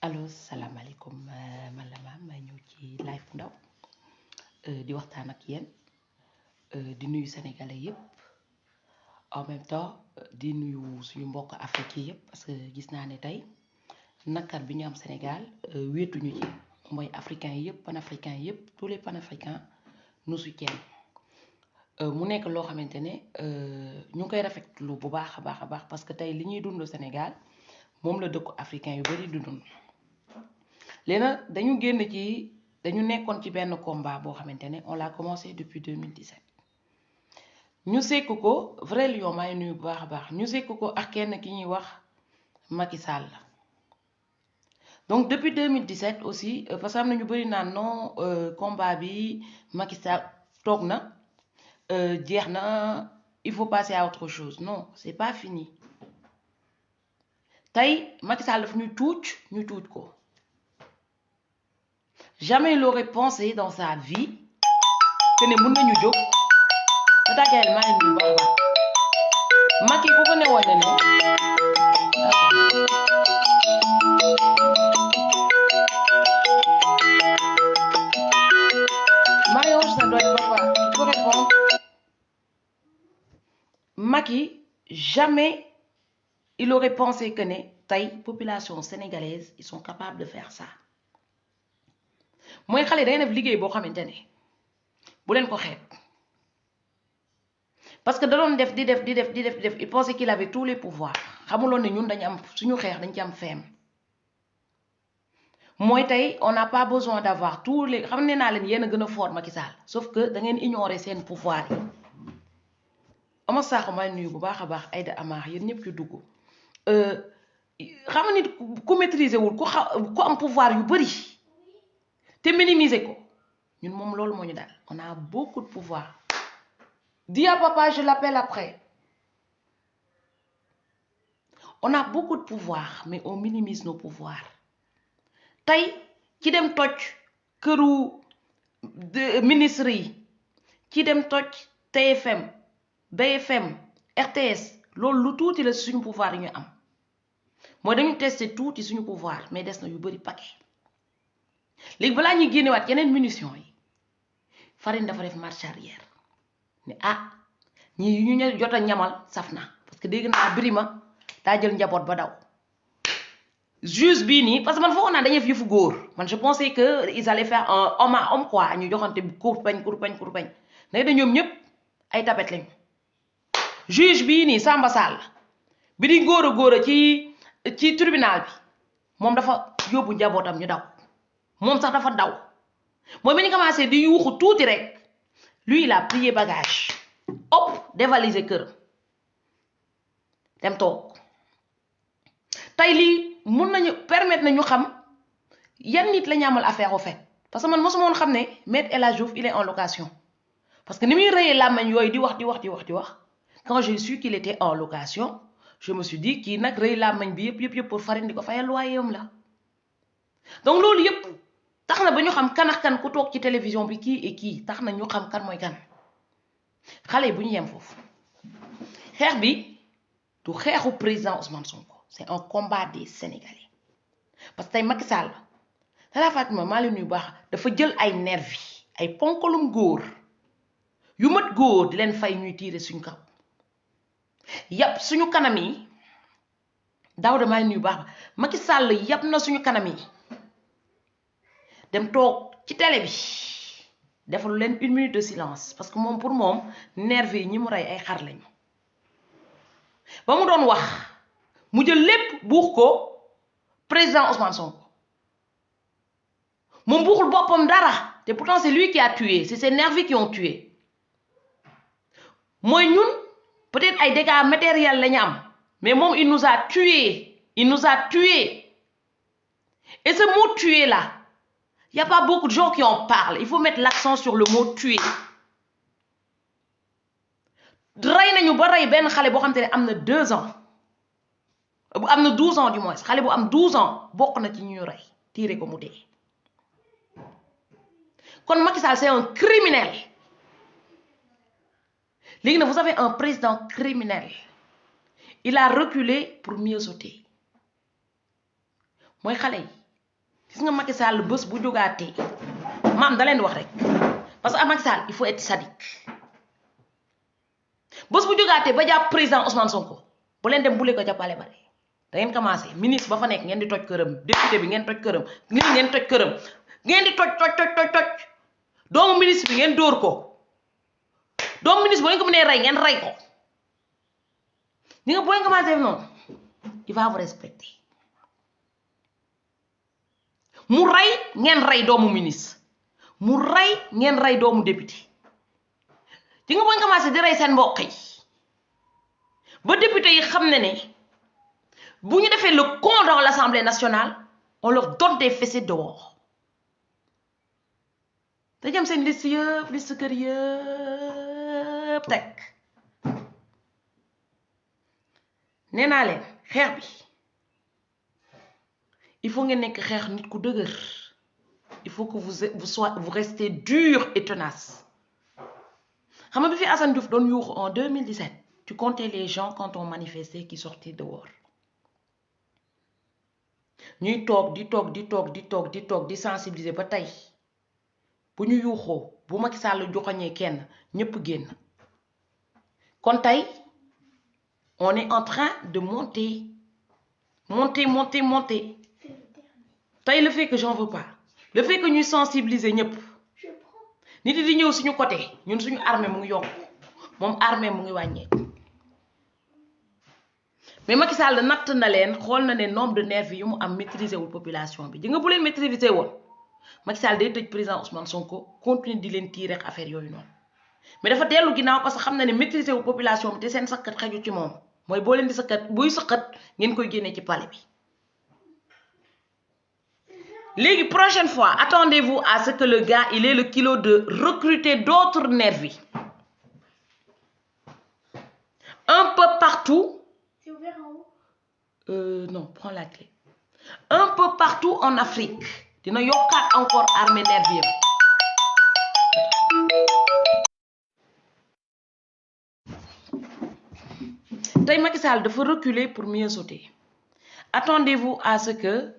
allo salaamaaleykum man la maam may ñëw ci live bu ndaw di waxtaan ak yéen di nuyu sénégalais yépp en même temps di nuyu suñu mbokk Afrique yépp parce que gis naa ne tey nakar bi ñu am Sénégal wéetuñu ci mooy africains yépp panafricains yépp tous les panafricains nous soutiennent mu nekk loo xamante ne ñu ngi koy rafetlu bu baax a baax parce que tey li ñuy dund Sénégal moom la dëkku africain yu bari dund léegi dañu génn ci dañu nekkoon ci benn combat boo xamante ne on l'a commencé depuis 2017 ñu sekk ko vrai lion maa ngi nuyu bu baax a baax ñu sekk ko ak kenn ki ñuy wax Macky Sall donc depuis 2017 aussi parce que am na ñu bari naan non combat bi Macky Sall toog na jeex na il faut passer à autre chose non c'est pas fini tey Macky Sall daf ñu tuuc ko jamais il aurait pensé dans sa vie que ne mën nañu jóg ba tàggeel maa ngi nuyu baax a baax Macky ku ko ne woon ne Mario, ça doit être papa. Il faut répondre. Macky, jamais il aurait pensé que ne tey population sénégalaise ils sont capables de faire ça mooy xale day def liggéey boo xamante ne bu leen ko xeeb parce que da doon def di def il pensait qu'il avait tous les pouvoirs xamuloon ne ñun dañu am suñu xeex dañ ci am feem mooy tey on n'a pas besoin d'avoir tous les xam ne naa leen yéen a gën a fort Macky Sall sauf que da ngeen ignorer seen pouvoir yi ama saaxo may nuyu bu baax a baax Aïda Amar yéen ñëpp ci dugg xam nga nit ku maîtriser wul ku am pouvoir yu bari te minimiser ko ñun moom loolu moo ñu daal on a beaucoup de pouvoir. Dis à papa je l'appelle après. On a beaucoup de pouvoir mais on minimise nos pouvoirs tey ci dem toj këru ministre yi ci dem toj TFM BFM RTS loolu lu tuuti la suñu pouvoir yi ñu am mooy dañu testé tuuti suñu pouvoir mais des na yu bari paquet léegi balaa ñuy génnewaat yeneen munitions yi farine dafa def marche arrière ne ñii yu ñu jot a ñamal saf na parce que dégg naa Birima daa jël njaboot ba daw juge bii nii parce que man foogoon naa dañuy def yëfu góor man je pensais que ils allaient faire un homme à homme quoi ñu joxante kurpañ léegi da ñoom ñëpp ay tapet lañu juge bii nii Samba Sall bi di góor a ci tribunal bi moom dafa yóbbu njabootam ñu daw moom sax dafa daw mooy bi ñu commencé di yuuxu tuuti rek lui il a plié bagage hop dévaliser kër dem toog tey lii mun nañu permettre nañu xam yan nit la ñu amal affaire au fait parce que man mosuma woon xam ne Maître El Hadji Diouf il est en location parce que ni muy rëyee làmmañ yooyu di wax quand j'ai su qu'il était en location je me suis dit kii nag rëy làmmañ bi yëpp pour farine di ko fayal loyer la donc loolu yëpp tax na ba ñu xam kan ak kan ku toog ci télévision bi kii et kii tax na ñu xam kan mooy kan xale yi bu ñu yem foofu xeex bi du xeexu président Ousmane Sonko c'est un combat des Sénégalais parce que tey Macky Sall Talla Fatima maa leen nuyu baax dafa jël ay nervi ay ponkalum góor yu mat góor di leen fay ñuy tiire suñu kaw yàpp suñu kanam yi Daouda maa leen nuyu baax Macky Sall yàpp na suñu kanam yi dem toog ci télé bi defalu leen 1 minute de silence parce que moom pour moom nervi yi ñi mu rey ay xar lañu ba mu doon wax mu jël lépp buux ko président Ousmane Sonko moom buuxul boppam dara te pourtant c'est lui qui a tué c'est ces nervis qui ont tué mooy ñun peut-être ay dégâts matériels la ñu am mais moom il nous a tué et ce mot tué là il y a pas beaucoup de gens qui en parlent il faut mettre l'accent sur le mot tué rey nañu ba rey benn xale boo xam te ne am na 2 ans am na 12 ans du moins xale bu am 12 ans bokk na ci ñu rey tiire ko mu dee kon Macky Sall c'est un criminel léegi nag vous avez un président criminel il a reculé pour mieux sauter mooy xale yi gis nga Macky Sall bés bu jógaatee maam da leen di wax rek parce que Macky Sall il faut être sadique bés bu jógaatee ba jàpp président Ousmane Sonko bu leen dem bule ko jàppale bare da ngeen commencé ministre ba fa nekk ngeen di toj këram député bi ngeen toj këram ngeen toj këram ngeen di toj doomu ministre bi ngeen dóor ko doomu ministre bu ngeen ko mënee rey ngeen rey ko ni nga bu ngeen commencé noonu il va vous respecter mu rey ngeen rey doomu ministre mu rey ngeen rey doomu député di nga bu ngeen commencé di rey seen mbokk yi ba député yi xam ne bu ñu defee le con dans l'Assemblée nationale on leur donne des fessées dehors dañu am seen liste kër yëpp teg nee naa leen xeex bi il faut ngeen nekk xeex nit ku dëgër il faut que vous restez dur et tenace xam nga bi fi Assane Diouf doon yuuxu en 2017 tu comptais les gens quand on manifestait qui sortaient dehors ñuy toog di sensibiliser ba tey bu ñu yuuxoo bu Macky Sall joxoñee kenn ñëpp génn kon tey on est en train de monter tey le fait que j'en veux pas le fait que ñuy sensibiliser ñëpp nit yi di ñëw suñu côté ñun suñu armée mu ngi yokk moom armée mu ngi wàññeeku mais Macky Sall natt na leen xool na ne nombre de nervis yu mu am maîtriser wul population bi ji nga bu leen maîtriser woon Macky Sall day tëj président Ousmane Sonko continue di leen tirer ak affaire yooyu noonu mais dafa dellu ginnaaw parce que xam na ne maîtriser wul population bi te seen sakkat xaju ci moom mooy boo leen di sakkat buy sakkat ngeen koy génnee ci palais bi. Léegi prochaine fois attendez-vous à ce que le gars il ait le kilo de recruter d'autres nervis un peu partout. C'est ouvert en haut? Non, prends la clé. Un peu partout en Afrique dina yokkaat encore armée nervis. Tey Macky Sall dafa reculer pour mieux sauter. Attendez-vous à ce que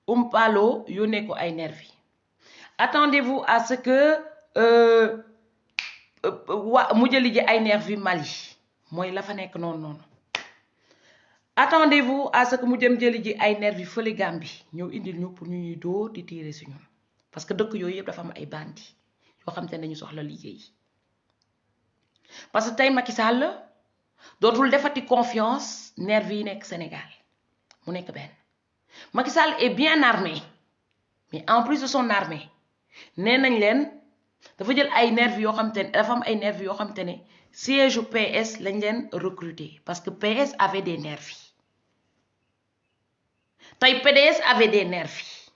Umpalo yónnee ko ay nervis. Attendez-vous à ce que mu jëli ji ay nervis Mali mooy la fa nekk noonu. Attendez-vous à ce que mu dem jëli ji ay nervis fële Gambie ñëw indil ñu pour ñu ñuy dóor di tirer si ñun parce que dëkk yooyu yëpp dafa am ay bandits yoo xam te ne dañu soxla liggéey parce que tey Macky Sall dootul defati confiance nervis yi nekk Sénégal mu nekk benn. Macky Sall est bien armé mais en plus de son armée nee nañ leen dafa jël ay nervis yoo xam te ne dafa am ay nervis yoo xam te ne siège PS lañ leen recruter parce que PS avait des nervis tey PDS avait des nervis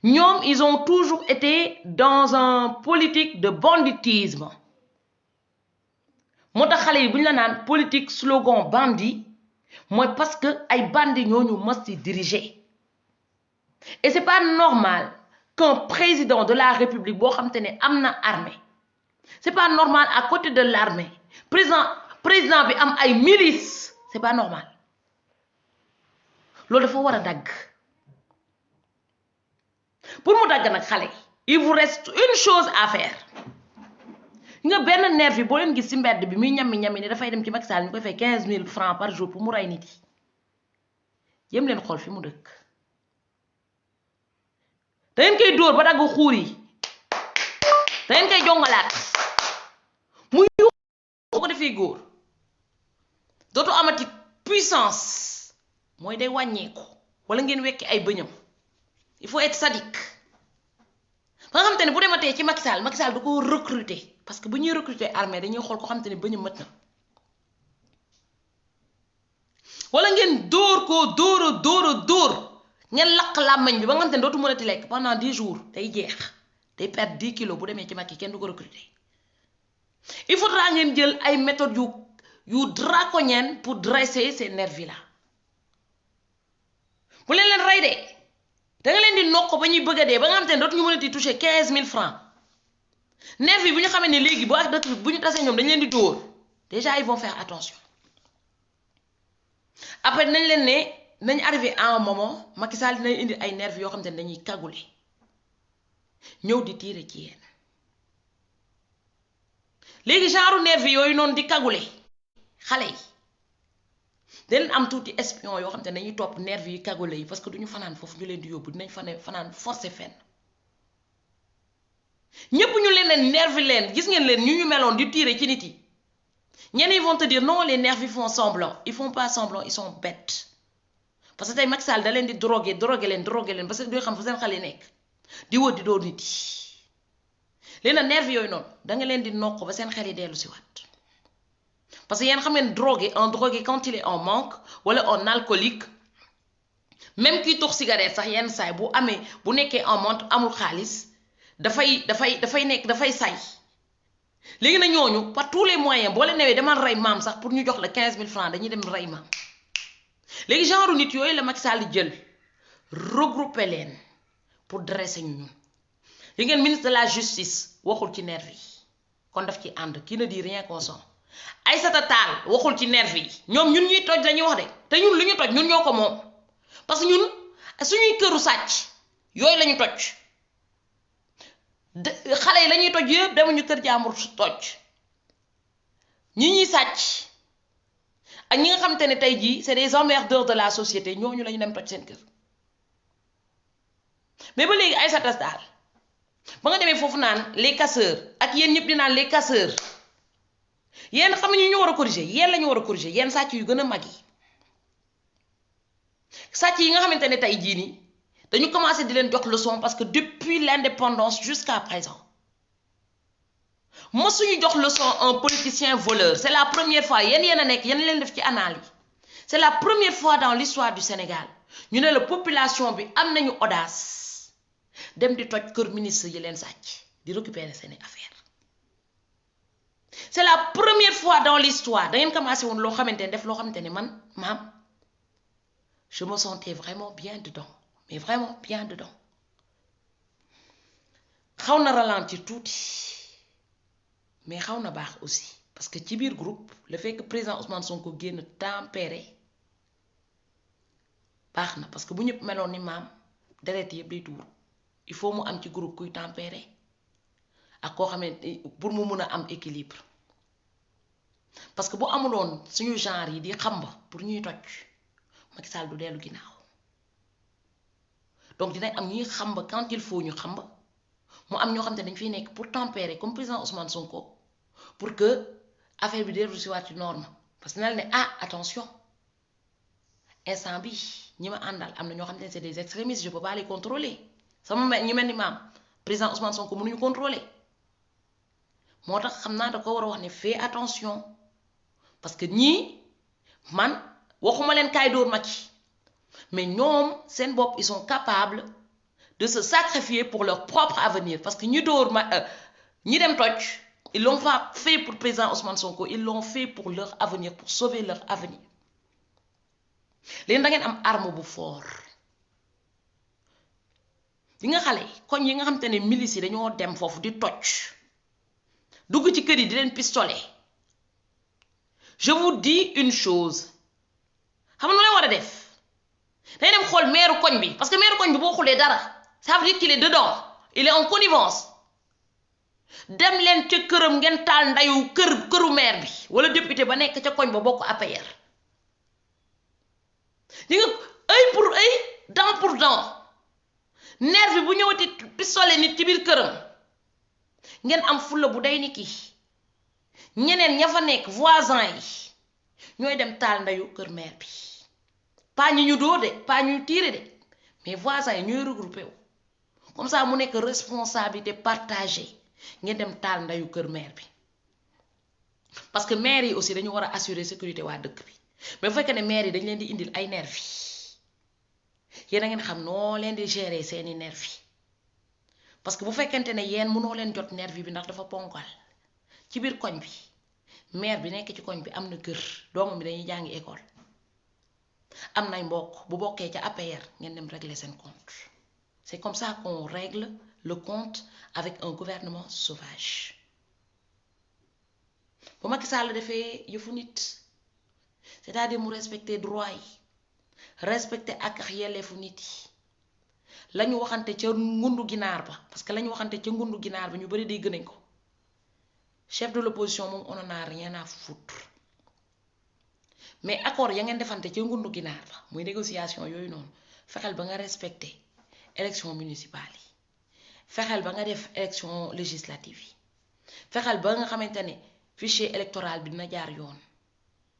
ñoom ils ont toujours été dans un politique de banditisme moo tax xale yi bu ñu la naan politique slogan bandit mooy parce que ay bandits ñooñu mës di diriger et c'est pas normal qu'un président de la République boo xam te ne am na armée c'est pas normal à côté de l'armée président bi am ay milices c'est pas normal loolu dafa war a dagg pour mu dagg nag xale il vous reste une chose à faire nga benn nervi boo leen gis ci mbedd bi muy ñammi ne dafay dem ci Macky Sall ñu koy fay 15 000 francs par jour pour mu rey nit yi yëm leen xool fi mu dëkk da ngeen koy dóor ba dagg xuur yi da ngeen koy jongalaat muy boo ko defee góor dootu amati puissance mooy day wàññeeku wala ngeen wekki ay bëñam il faut être sadique ba nga xamante ne bu dematee ci Macky Sall du ko recruter parce que bu ñuy recruter armée dañuy xool ko xamante ne bëñam mët na wala ngeen dóor ko dóor ngeen lakk làmmañ bi ba nga xamante ne dootu mënati lekk pendant 10 jours day jeex day perdre 10 kilos bu demee ci Macky kenn du ko recruter il faudra ngeen jël ay méthodes yu draconiennes pour dresser ces nervis là bu leen rey de da nga leen di nokk ba ñuy bëgg a dee ba nga xamante ne dootuñu mënati toucher 15 000 francs nervis yi bu ñu xamee ne léegi boo ak dëkk bi bu ñu tasee ñoom dañ leen di dóor déjà ils vont faire attention après nañ leen ne nañ arrivé à un moment Macky Sall dinañ indi ay nervis yoo xam te ne dañuy kagule ñëw di tiire ci yéen léegi genre nervis yooyu noonu di kagule xale yi dañ am tuuti espion yoo xam te ne dañuy topp nervis yi kagule yi parce que duñu fanaan foofu ñu leen di yóbbu dinañ fanaan forcé fenn ñépp ñu leen nervi leen gis ngeen leen ñu meloon di tiire ci nit yi ñenn ils vont te dire non les nervis font semblant ils font pas semblant ils sont bêtes parce que tey Macky Sall da leen di droguer leen parce que duy xam fu seen xale yi nekk di wër di doo nit yi léegi nag nervi yooyu noonu da nga leen di nokk ba seen xel yi dellu si waat parce que yéen xam ngeen un drogué quand il est en manque wala un alcoolique même kiy tux cigarette sax yenn saay bu nekkee en manque amul xaalis dafay say léegi na ñooñu par tous les moyens boo leen newee demal rey maam sax pour ñu jox la 15 000 francs dañuy dem rey maam léegi genre nit yooyu la Macky Sall jël regrouper leen pour dresser ñu ñun yi ngeen ministre de la justice waxul ci nervi yi kon daf ci ànd qui ne dit rien consent Aïssata Tall waxul ci nervi yi ñoom ñun ñuy toj lañuy wax de te ñun lu ñu toj ñun ñoo ko moom parce que ñun suñuy këru sàcc yooyu lañu toj xale yi lañuy toj yëpp demuñu kër jaambur toj ñi sàcc ak ñi nga xamante ne tey jii c'est des emmerdeurs de la société ñooñu lañu dem toj seen kër mais ba léegi Aïssata Tall ba nga demee foofu naan les casseurs ak yéen ñëpp di naan les casseurs yéen xam ñu war a corriger yéen la ñu war a corriger yéen sàcc yu gën a mag yi sàcc yi nga xamante ne tey jii nii dañu commencé di leen jox leçon parce que depuis l'indépendance jusqu'à présent mosuñu jox leçon un politicien voleur c'est la première fois yéen a nekk yéen leen def ci analyse c'est la première fois dans l'histoire du Sénégal ñu ne la population bi am nañu audace dem di toj kër ministre yi leen sàcc di récupérer seeni affaire c'est la première fois dans l'histoire da ngeen commencé woon loo xamante ne def loo xamante ne man maam je me sentais vraiment bien dedans mais vraiment bien dedans xaw na ralentir tuuti mais xaw na baax aussi parce que ci biir groupe le fait que président Ousmane Sonko génn tempéré baax na parce que bu ñëpp meloon ni maam deret yëpp day tuur il faut mu am ci groupe kuy tempéré ak koo xam ne pour mu mun a am équilibre parce que bu amuloon suñu genre yi di xamba pour ñuy toj Macky Sall du dellu ginnaaw donc dinañ am ñuy xamba quand il faut ñu xamba mu am ñoo xam te dañ fiy nekk pour tempérer comme président Ousmane Sonko pour que affaire bi dellu si waat ci norme parce que na la ne attention instant bi ñi ma àndal am na ñoo xam te ne c'est des extrémistes je peux pas les contrôler sama ñu mel ni maam président Ousmane Sonko mënuñu contrôler moo tax xam naa da ko war a wax ne fais attention parce que ñii man waxuma leen kaay dóor Macky mais ñoom seen bopp ils sont capables de se sacrifier pour leur propre avenir parce que ñi dóor ñi dem toj ils l'ont pas fait pour président Ousmane Sonko ils l'ont fait pour leur avenir pour sauver leur avenir léegi da ngeen am arme bu fort yi nga xale koñ yi nga xam te ne milice yi dañoo dem foofu di toj dugg ci kër yi di leen pistolet je vous dis une chose xam nga nu leen war a def day dem xool maire koñ bi parce que maire koñ bi boo xulee dara ça veut dire qu'il est dedans il est en connivence dem leen ca këram ngeen taal ndayu këru maire bi wala député ba nekk ca koñ ba bokk APR di nga œil pour œil dent pour dent nervi bu ñëwati pistolet nit ci biir këram ngeen am fulla bu day ni kii ñeneen ña fa nekk voisin yi ñooy dem taal ndayu kër maire bi pas ñu dóor de pas ñu tiire de mais voisins yi ñooy regroupé wu comme ça mu nekk responsabilité partagée ngeen dem taal ndayu kër maire bi parce que maire yi aussi dañu war a assurer sécurité waa dëkk bi mais bu fekkee ne maire yi dañ leen di indil ay nervi yéen a ngeen xam noo leen di gérer seeni nervi parce que bu fekkente ne yéen mënoo leen jot nervi bi ndax dafa ponkal ci biir koñ bi maire bi nekk ci koñ bi am na kër doomam bi dañuy jàngi école am nay mbokk bu bokkee ca APR ngeen dem régler seen compte c'est comme ça qu'on règle le compte avec un gouvernement sauvage bu Macky Sall defee yëfu nit c'est-à-dire mu respecter droit yi respecter ak yelleefu nit yi lañu waxante ca ngundu ginaar ba parce que lañu waxante ca ngundu ginaar ba ñu bari dégg nañ ko chef de l'opposition moom on en a rien à foutre mais accord ya ngeen defante ca ngundu ginaar ba muy négociation yooyu noonu fexeel ba nga respecter élection municipale yi fexeel ba nga def élection législative yi fexeel ba nga xamante ne fichier électoral bi dina jaar yoon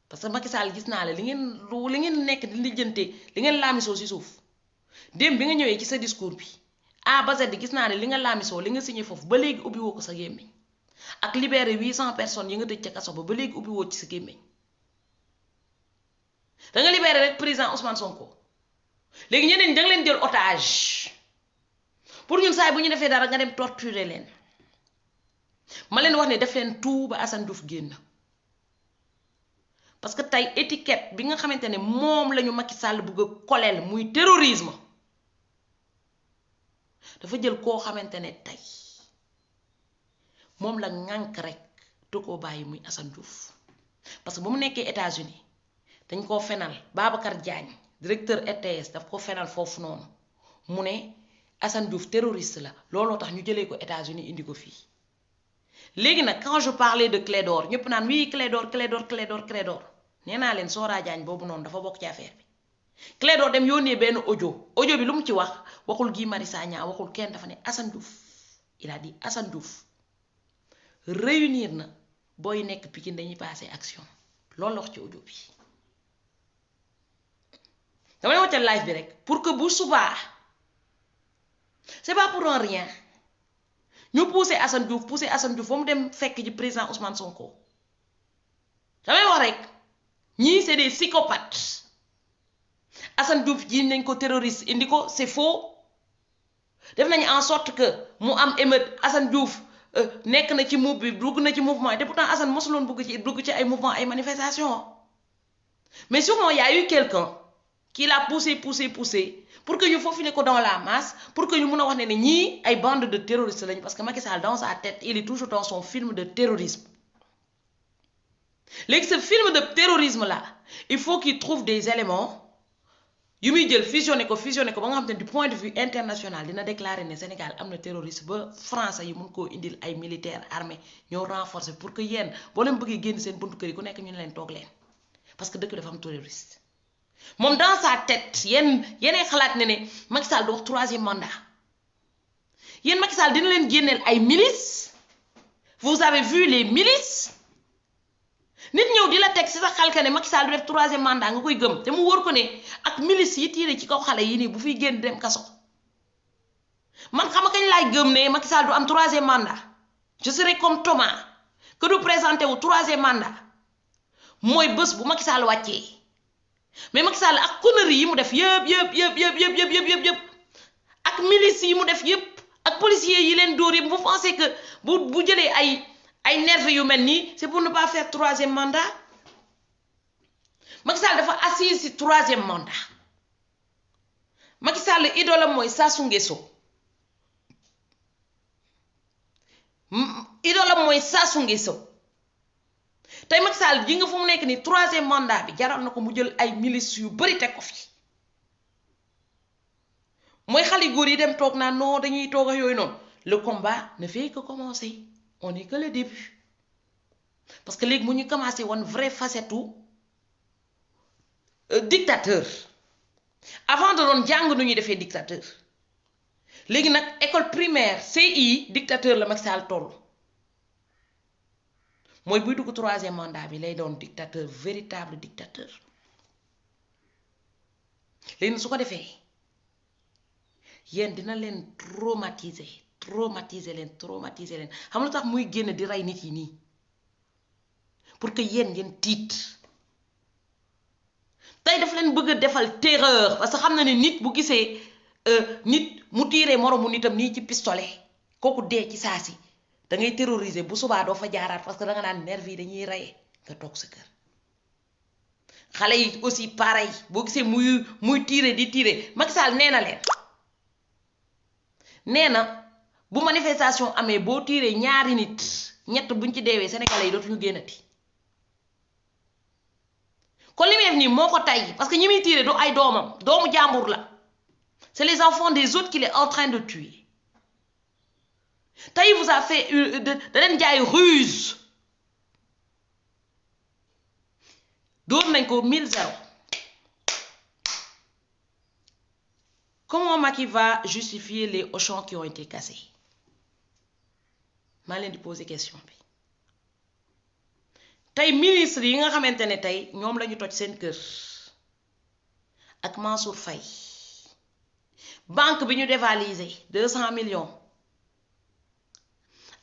parce que Macky Sall gis naa la li ngeen nekk di lijjante li ngeen laamisoo ci suuf démb bi nga ñëwee ci sa discours bi A ba Z gis naa ne li nga laamisoo li nga signé foofu ba léegi ubbi woo ko sa gémmiñ ak libéré 800 personnes yi nga tëj ca kaso ba léegi ubbi woo ci sa gémmiñ da nga libéré rek président Ousmane Sonko léegi ñeneen ñi da nga leen jël otage pour ñun saay bu ñu defee dara nga dem torturer leen ma leen wax ne def leen tout ba Assane Diouf génn parce que tey étiquette bi nga xamante ne moom lañu Macky Sall bëgg a koleel muy terrorisme dafa jël koo xamante ne tey moom la ŋànk rek te koo bàyyi muy Assane Diouf parce que ba mu nekkee États-Unis dañ koo fenal Babacar Diagne directeur RTS daf ko fenal foofu noonu mu ne Assane Diouf terroriste la looloo tax ñu jëlee ko États-Unis indi ko fii léegi nag quand je parlais de Clédor ñëpp naan oui Clédor nee naa leen Sora Diagne boobu noonu dafa bokk ci affaire bi Clédor dem yónnee benn audio bi lu mu ci wax waxul Guy Marius Sagna waxul kenn dafa ne Assane Diouf il a dit Assane Diouf réunir na booy nekk Pikine dañuy passer action loolu la wax ci audio bi dama lay wàccal live bi rek pour que bu subaa c'est pas pour un rien ñu pousser Assane Diouf ba mu dem fekk ci président Ousmane Sonko damay wax rek ñii c'est des psychopathes Assane Diouf ji nañ ko terroriste indi ko c'est faux def nañu en sorte que mu am émeute Assane Diouf nekk na ci move bi dugg na ci mouvement yi te pourtant Assane mosuloon dugg ci ay mouvement ay manifestation mais sûrement y a eu quelqu'un qui l'a poussé pour que ñu faufiler ko dans la masse pour que ñu mun a wax ne ñii ay bande de terroristes lañu parce que Macky Sall dans sa tête il est toujours dans son film de terrorisme léegi ce film de terrorisme là il faut qu'il trouve des éléments yu muy jël fusionné ko ba nga xam te ne du point de vue international dina déclarer ne Sénégal am na terroriste ba français yi mun koo indil ay militaires armés ñoo renforcer pour que yéen boo leen bëggee génn seen buntu kër yi ku nekk ñu ne leen toog leen parce que dëkk dafa am terroriste moom dans sa tête yeneen xalaat ne Macky Sall du wax 3e mandat yéen Macky Sall dina leen génneel ay milices vous avez vu les milices nit ñëw di la teg si sa xalka ne Macky Sall du def 3e mandat nga koy gëm te mu wóor ko ne ak milices yi tiire ci kaw xale yi nii bu fiy génn dem kaso man xam nga kañ laay gëm ne Macky Sall du am 3e mandat je serai comme Thomas que du présenté wu 3e mandat mooy bés bu Macky Sall wàccee mais Macky Sall ak conneries yi mu def yëpp ak milices yi mu def yëpp ak policiers yi leen dóor yëpp vous pensez que bu jëlee ay nervis yu mel nii c'est pour ne pas faire 3e mandat Macky Sall dafa assise ci 3e mandat Macky Sall idolam mooy Sassou Nguesso tey Macky Sall ji nga fu mu nekk nii 3e mandat bi jaral na ko mu jël ay milices yu bari teg ko fi mooy xale góor yi dem toog naa non dañuy toog ak yooyu noonu le combat ne fait que commencer on n'est que le début parce que léegi mu ñu commencé woon vraie facette dictateur avant da doon jàng nu ñuy defee dictateur léegi nag école primaire CI dictateur la Macky Sall toll mooy buy dugg 3e mandat bi lay doon dictateur véritable dictateur léegi su ko defee yéen dina leen traumatiser leen xam lu tax muy génn di rey nit yi nii pour que yéen ngeen tiit tey daf leen bëgg a defal terreur parce que xam na ne nit bu gisee nit mu tiiree moromu nitam nii ci pistolet kooku dee ci saa si da ngay terroriser bu subaa doo fa jaaraat parce que da nga naan nervi yi dañuy reye nga toog sa kër xale yi aussi pareil boo gisee muy tiire di tiire Macky Sall nee na leen nee na bu manifestation amee boo tiiree ñaari nit ñett buñ ci deewee sénégalais yi dootuñu génnati kon li muy def nii moo ko tay parce que ñi muy tiire du ay doomam doomu jàmbur la c'est les enfants des autres qu'il est en train de tuer tey vous a fait da leen jaay ruse dóor nañ ko 1000-0. Comment Macky va justifier les Auchan qui ont été cassés? maa leen di poser question bi tey ministre yi nga xamante ne tey ñoom la ñu toj seen kër ak Mansour Faye banque bi ñu dévalisé 200 millions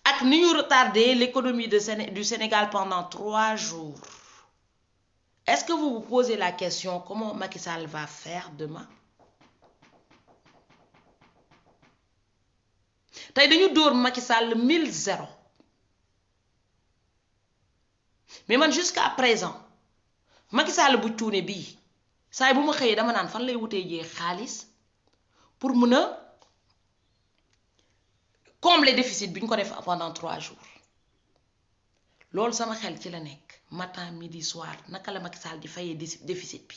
ak ni ñu retardé l'économie du Sénégal pendant 3 jours. Est-ce que vous vous posez la question comment Macky Sall va faire demain? tey dañu dóor Macky Sall 1000-0 mais man jusqu'à présent Macky Sall bu cuune bii saay bu ma xëyee dama naan fan lay wutee jee xaalis pour mën a combler déficit bi ñu ko def pendant 3 jours loolu sama xel ci la nekk matin midi soir naka la Macky Sall di fayee déficit bi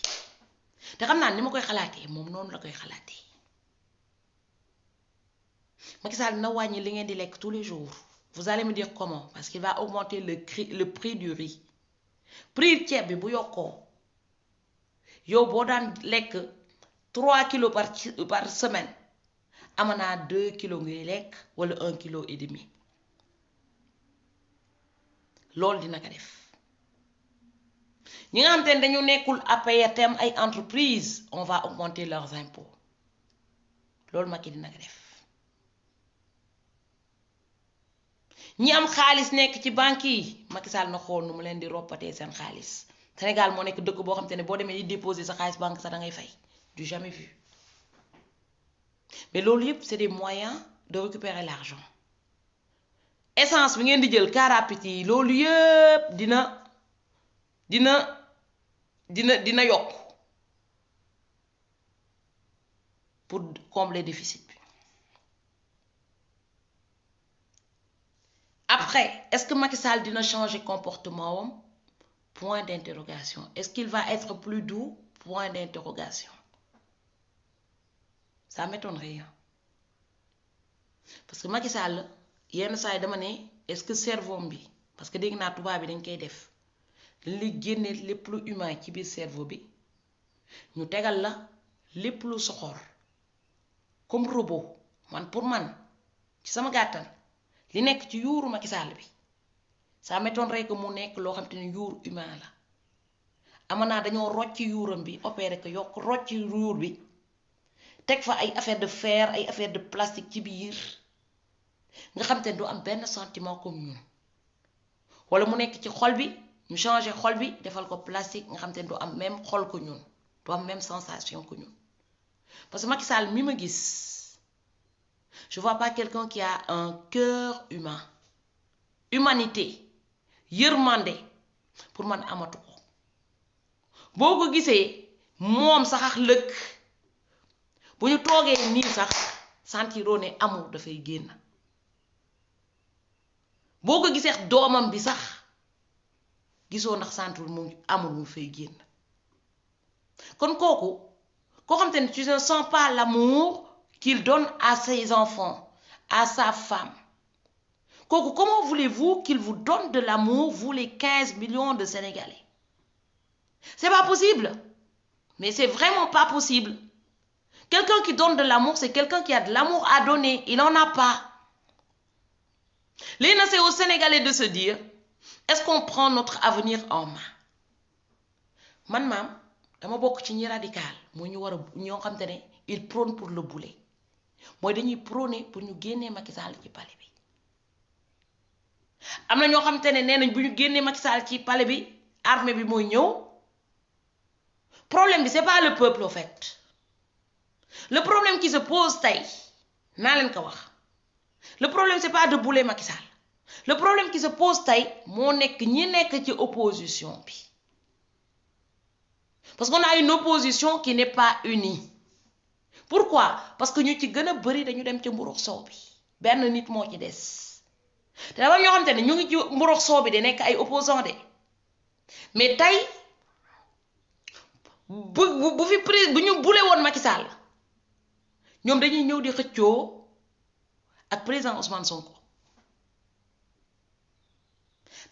te xam naa ni ma koy xalaatee moom noonu la koy xalaatee Macky Sall dina wàññi li ngeen di lekk tous les jours. Vous allez me dire comment? Parce qu'il va augmenter le prix du riz. Prix ceeb bi bu yokkoo yow boo daan lekk 3 kilos par semaine amanaa 2 kilos ngay lekk wala 1,5 kilo. loolu dina ko def ñi nga xam te ne dañu nekkul APR tem ay entreprise on va augmenter leurs impôts loolu Macky dina ko def. ñi am xaalis nekk ci banque yi Macky Sall na xool nu mu leen di roppatee seen xaalis Sénégal moo nekk dëkk boo xam te ne boo demee di déposer sa xaalis banque sax da ngay fay du jamais vu mais loolu yëpp c'est des moyens de récupérer l'argent. Essence bi ngeen di jël car rapide yi loolu yëpp dina yokk pour combler déficit bi. Après, est-ce que Macky Sall dina changer comportement? Point d'interrogation. Est-ce qu'il va être plus doux? Point d'interrogation. Ça m'étonnerait. Parce que Macky Sall yenn saa yi dama ne est-ce que cerveau bi parce que dégg naa tubaab bi dañ koy def li génne lépp lu humain ci biir cerveau bi ñu tegal la lépp lu soxor comme robot man pour man ci sama gàttal li nekk ci yuuru Macky Sall bi ça m'étonnerait que mu nekk loo xam te ne yuur humain la amanaa dañoo rocc yuuram bi opéré ko yokk rocc yuur bi teg fa ay affaire de fer ay affaire de plastique ci biir nga xam te ne du am benn sentiment comme ñun wala mu nekk ci xol bi ñu changé xol bi defal ko plastique nga xam te ne du am même xol ko ñun du am même sensation que ñun parce que Macky Sall mi ma gis je vois pas quelqu'un qui a un cœur humain humanité yërmande pour man amatu ko boo ko gisee moom sax ak lëkk bu ñu toogee nii sax sentiroo ne amour dafay génn boo ko gisee doomam bi sax gisoo ndax sentir mu amour mu fay génn kon kooku koo xam te ne tu ne sens pas l'amour qu'il donne à ses enfants à sa femme kooku comment voulez-vous qu'il vous donne de l'amour vous les 15 millions de Sénégalais c'est pas possible mais c'est vraiment pas possible. Quelqu'un qui donne de l'amour c'est quelqu'un qui a de l'amour à donner il n'en a pas. Léegi nag c'est aux Sénégalais de se dire est-ce qu'on prend notre avenir en main man maam dama bokk ci ñi radical mooy ñu war a ñoo xam te ne il prône pour le boulet mooy dañuy prôner pour ñu génnee Macky Sall ci palais bi am na ñoo xam te ne nee nañ bu ñu génnee Macky Sall ci palais bi armée bi mooy ñëw problème bi c'est pas le peuple au fait le problème qui se pose tey naa leen ko wax le problème c'est pas de bouler Macky Sall le problème qui se pose tey moo nekk ñi nekk ci opposition bi parce qu'on a une opposition qui n'est pas unie pourquoi parce que ñu ci gën a bari dañu dem ci mburux soow bi benn nit moo ci des te dafa ñoo xam te ne ñu ngi ci mburux soow bi de nekk ay opposants de mais tey bu fi bu ñu bule woon Macky Sall ñoom dañuy ñëw di xëccoo ak président Ousmane Sonko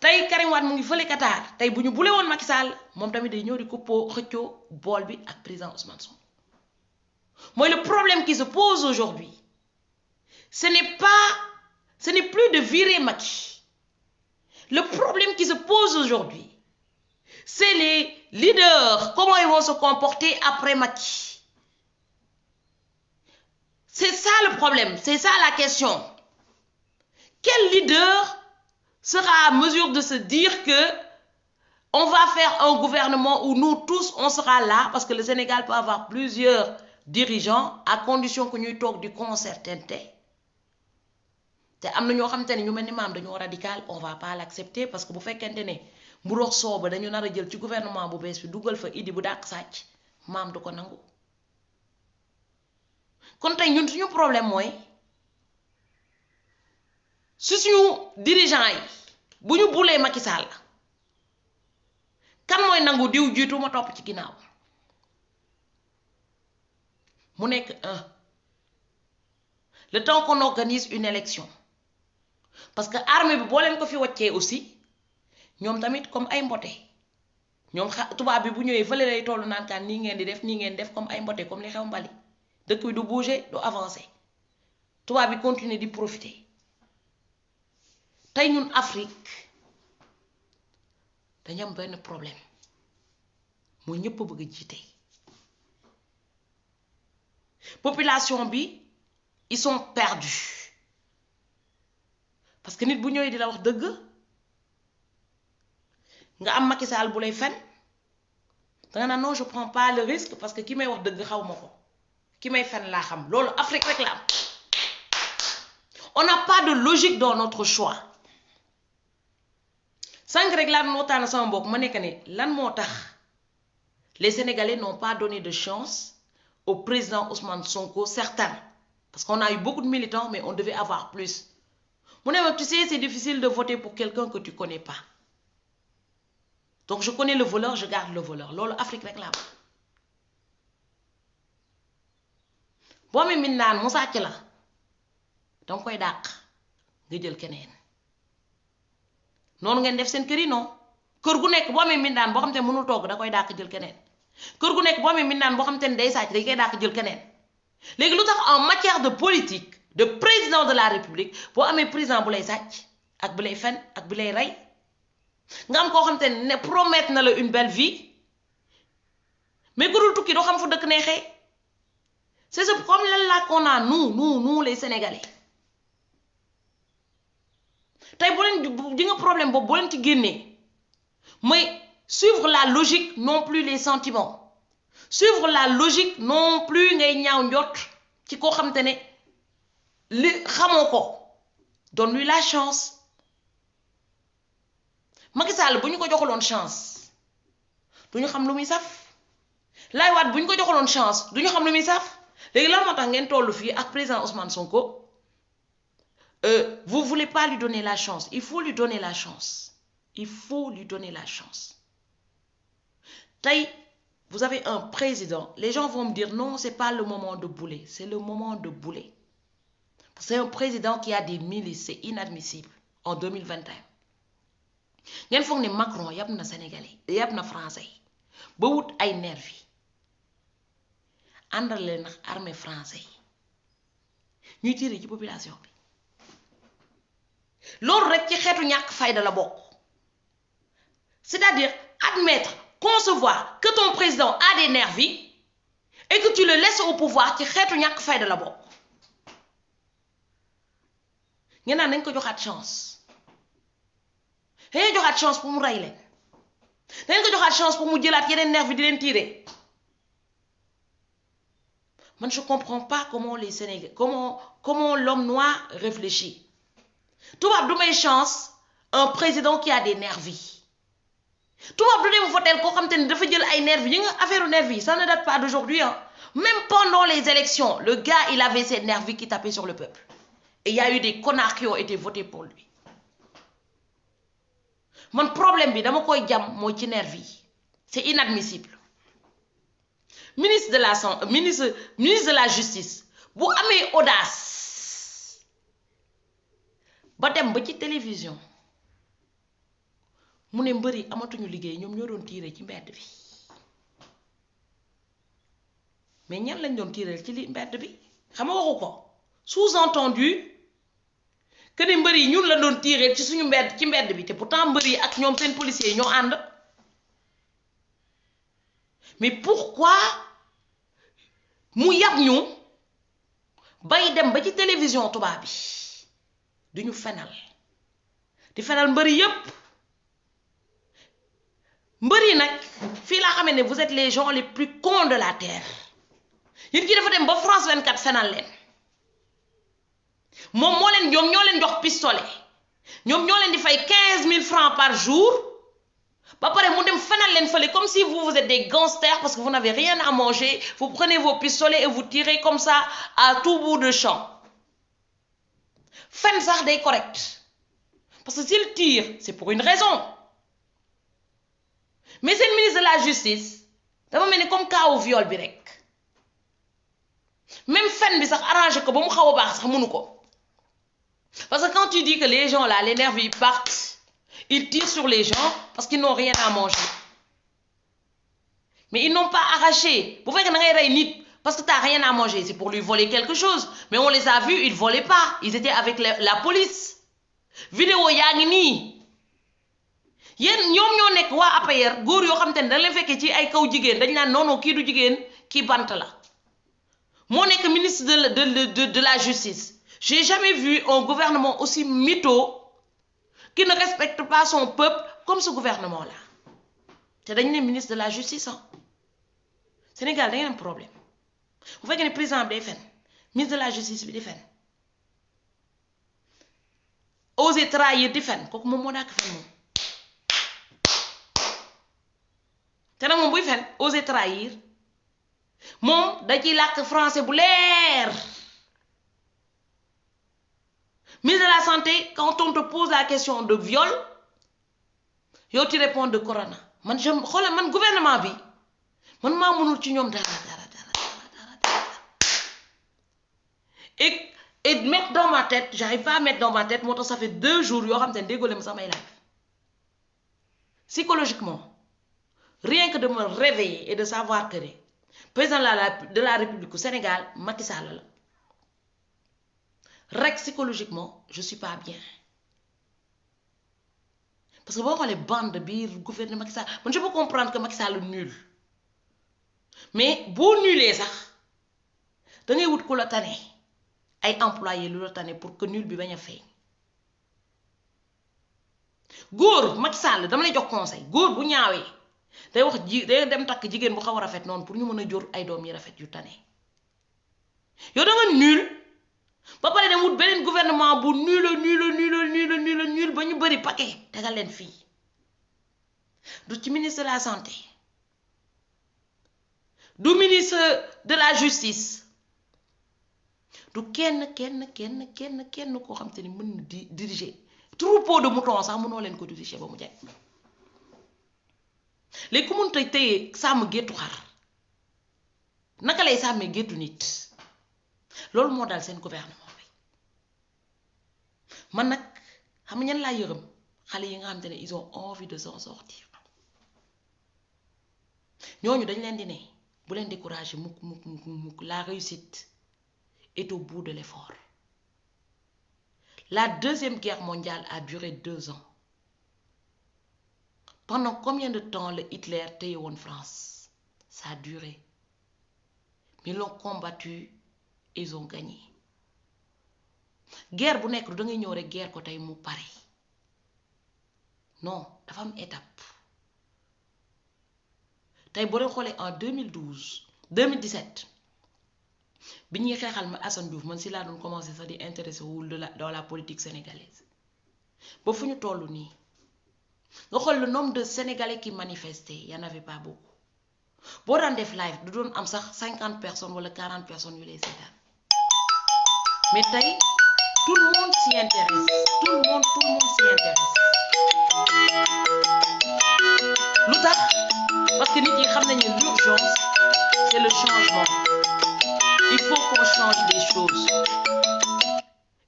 tey Karim Wade mu ngi fële Qatar tey bu ñu bule woon Macky Sall moom tamit day ñëw di xëccoo bool bi ak président Ousmane Sonko mooy le problème qui se pose aujourd'hui ce n'est plus de virer Macky. Le problème qui se pose aujourd'hui, c'est les leaders, comment ils vont se comporter après Macky. C'est ça le problème, c'est ça la question. Quel leader sera à mesure de se dire que on va faire un gouvernement où nous tous on sera là, parce que le Sénégal peut avoir plusieurs dirigeants à condition que nous toog du concerté. te am na ñoo xamante ne ñu mel ni maam dañoo radical on va pas l'accepter parce que bu fekkente ne mburox sooba dañu nar a jël ci gouvernement bu bees bi dugal fa idi bu dàq sàcc maam du ko nangu kon tey ñun suñu problème mooy suñu dirigeant yi bu ñu bulee Macky Sall kan mooy nangu diw jiitu ma topp ci ginnaaw mu nekk le temps qu'on organise une élection parce que armée bi boo leen ko fi wàccee aussi ñoom tamit comme ay mbote ñoom tubaab bi bu ñëwee fële lay tollu naan kaan nii ngeen def comme ay mbote comme li xew Mali dëkk bi du bouger du avancer tubaab bi continuer di profiter tey ñun Afrique dañu am benn problème mooy ñëpp bëgg a jiite population bi ils sont perdus parce que nit bu ñëwee di la wax dëgg nga am Macky Sall bu lay fen danga naan non je prends pas le risque parce que ki may wax dëgg xaw ma ko ki may fen laa xam loolu Afrique rek la am on n'a pas de logique dans notre choix sànq rek laa doon waxtaan sama mbokk ma nekk ne lan moo tax les Sénégalais n'ont pas donné de chance au président Ousmane Sonko certains parce qu'on a eu beaucoup de militants mais on devait avoir plus. Tu sais, c'est difficile de voter pour quelqu'un que tu ne connais pas. Donc, je connais le voleur, je garde le voleur. Lolo, Afrique réclame. Bon, mais maintenant, Moussa Tchela. Donc, quoi, dak, gëjël keneen. Non, ngeen def sen kër yi non. Kër gu nekk boo amee mindaan boo xam te mënul togg da koy dàq jël keneen. Kër gu nekk boo amee mindaan boo xam te day sàcc dañ koy dàq jël keneen. Léegi lu tax en matière de politique de président de la république boo amee président bu lay sàcc ak bu lay fen ak bu lay rey nga am koo xam te ne promettre na la une belle vie mais ku dul tukki doo xam fu dëkk neexee c'est ce problème là qu'on a nous les Sénégalais tey boo leen di nga problème boobu boo leen ci génnee mooy suivre la logique non plus les sentiments suivre la logique non plus ngay ñaaw njot ci koo xam te ne li xamoo ko donne-lui la chance Macky Sall bu ñu ko joxaloon chance du ñu xam lu muy saf Laye Wade bu ñu ko joxaloon chance du ñu xam lu muy saf léegi lan moo tax ngeen tollu fii ak président Ousmane Sonko vous voulez pas lui donner la chance il faut lui donner la chance il faut lui donner la chance tey vous avez un président les gens vont me dire non c'est pas le moment de bouler c'est le moment de bouler. C'est un président qui a des milices, c'est inadmissible en 2021. ngeen foog ne Macron yab na Sénégalais yab na Français ba wut ay nervi àndal leen nag armée français ñuy tirer ci population bi loolu rek ci xeetu ñàkk fayda la bokk c'est-à-dire admettre concevoir que ton président a des nervis et que tu le laisses au pouvoir ci xeetu ñàkk fayda la bokk. ngeen naan nañ ko joxaat chance dañ joxaat chance pour mu rey leen dañ ko joxaat chance pour mu jëlaat yeneen nerf di leen tirer man je comprends pas comment les Sénégalais comment l'homme noir réfléchit tubaab du may chance un président qui a des nervis tubaab du dem voter koo xam te ne dafa jël ay nervis yi nga affaire nervis ça ne date pas d'aujourd'hui hein même pendant les élections le gars il avait ses nervis qui tapaient sur le peuple. Et il y a eu des connards qui ont été votés pour lui. Mon problème bi dama koy jam mooy ci nervi yi c'est inadmissible ministre de la justice bu amee audace ba dem ba ci télévision mu ne mbër yi amatuñu liggéey ñoom ñoo doon tiire ci mbedd bi mais ñan lañ doon tiireel ci li mbedd bi xam nga waxu ko sous-entendu que ni mbër yi ñun la doon tiireel ci suñu mbedd ci mbedd bi te pourtant mbër yi ak ñoom seen policiers yi ñoo ànd mais pourquoi mu yab ñu bay dem ba ci télévision tubaab bi duñu fenal di fenal mbër yi yépp mbër yi nag fii laa xamee ne vous êtes les gens les plus cons de la terre yéen ki dafa dem ba France 24 fenal leen moom ñoom ñoo leen jox pistolet ñoom ñoo leen di fay 15 000 francs par jour ba pare mu dem fenal leen fële comme si vous êtes des gangsters parce que vous n'avez rien à manger vous prenez vos pistolets et vous tirez comme ça à tout bout de champ fen sax day correct parce que s'il tire c'est pour une raison mais c'est le ministre de la justice dafa mel ni comme cas au viol bi rek même fen bi sax arrangé ko ba mu xaw a baax sax mënu ko parce que quand tu dis que les gens là les nervis ils partent ils tirent sur les gens parce qu'ils n'ont rien à manger mais ils n'ont pas arraché bu fekkee da ngay rey nit parce que t'as rien à manger c'est pour lui voler quelque chose mais on les a vus ils volaient pas ils étaient avec la police vidéo yaa ngi nii yéen ñoom ñoo nekk waa APR góor yoo xam te ne dañ leen fekkee ci ay kaw jigéen dañ naan non kii du jigéen kii bant la moo nekk ministre de la justice j'ai jamais vu un gouvernement aussi mytho qui ne respecte pas son peuple comme ce gouvernement là te dañu ne ministre de la justice Sénégal da ngeen am problème bu fekkee ne président bi day fen ministre de la justice bi di fen oser trahir di fen kooku moom moo daak fen moom te nag moom buy fen oser trahir moom da ciy làkk français bu leer ministre de la santé quand on te pose la question de viol yow tu réponds de corona man xoolal man gouvernement bi man maa mënul ci ñoom dara et mettre dans ma tête j'arrive pas à mettre dans ma tête moo tax ça fait 2 jours yoo xam te ne déggoo ma sax may live psychologiquement rien que de me réveiller et de savoir que ne président de la République du Sénégal Macky Sall la rek psychologiquement je suis pas bien parce que boo xoolee bande bi gouvernement Macky Sall man je peux comprendre que Macky Sall nul mais boo nulee sax da ngay wut ku la tane ay employé lu la tane pour que nul bi bañ a feeñ góor Macky Sall dama lay jox conseil góor bu ñaawee day wax day dem takk jigéen bu xaw a rafet noonu pour ñu mën a jur ay doom yi rafet yu tane yow da nga nul ba pare dem wut beneen gouvernement bu nul ba ñu bëri paquet tegal leen fii du ci ministre de la santé du ministre de la justice du kenn koo xam te ni mën na di diriger troupeau de moutons sax mënoo leen ko diriger ba mu jag léegi ku mun tey sàmm géttu xar naka lay sàmmee géttu nit loolu moo daal seen gouvernement bi man nag xam nga ñan laa yërëm xale yi nga xam te ne ils ont envie de s'en sortir ñooñu dañ leen di ne bu leen décourager mukk la réussite est au bout de l'effort. La deuxième guerre mondiale a duré 2 ans. Pendant combien de temps le Hitler téye woon France? Ça a duré. Mais ils l'ont combattu, ils ont gagné. Guerre bu nekk du da ngay ñëw rek guerre ko tey mu pare. Non, dafa am étape. tey boo leen xoolee en 2017 bi ñuy xeexal ma Assane Diouf man si laa doon commencé sax di intéressé wul dans la politique sénégalaise ba fu ñu toll nii nga xool le nombre de Sénégalais qui manifestaient y en avait pas beaucoup boo daan def live du doon am sax 50 personnes wala 40 personnes yu lay seetaan mais tey tout le monde s'y intéresse tout le monde s'y intéresse lu tax parce que nit ñi xam nañu l'urgence c'est le changement. Il faut qu'on change les choses.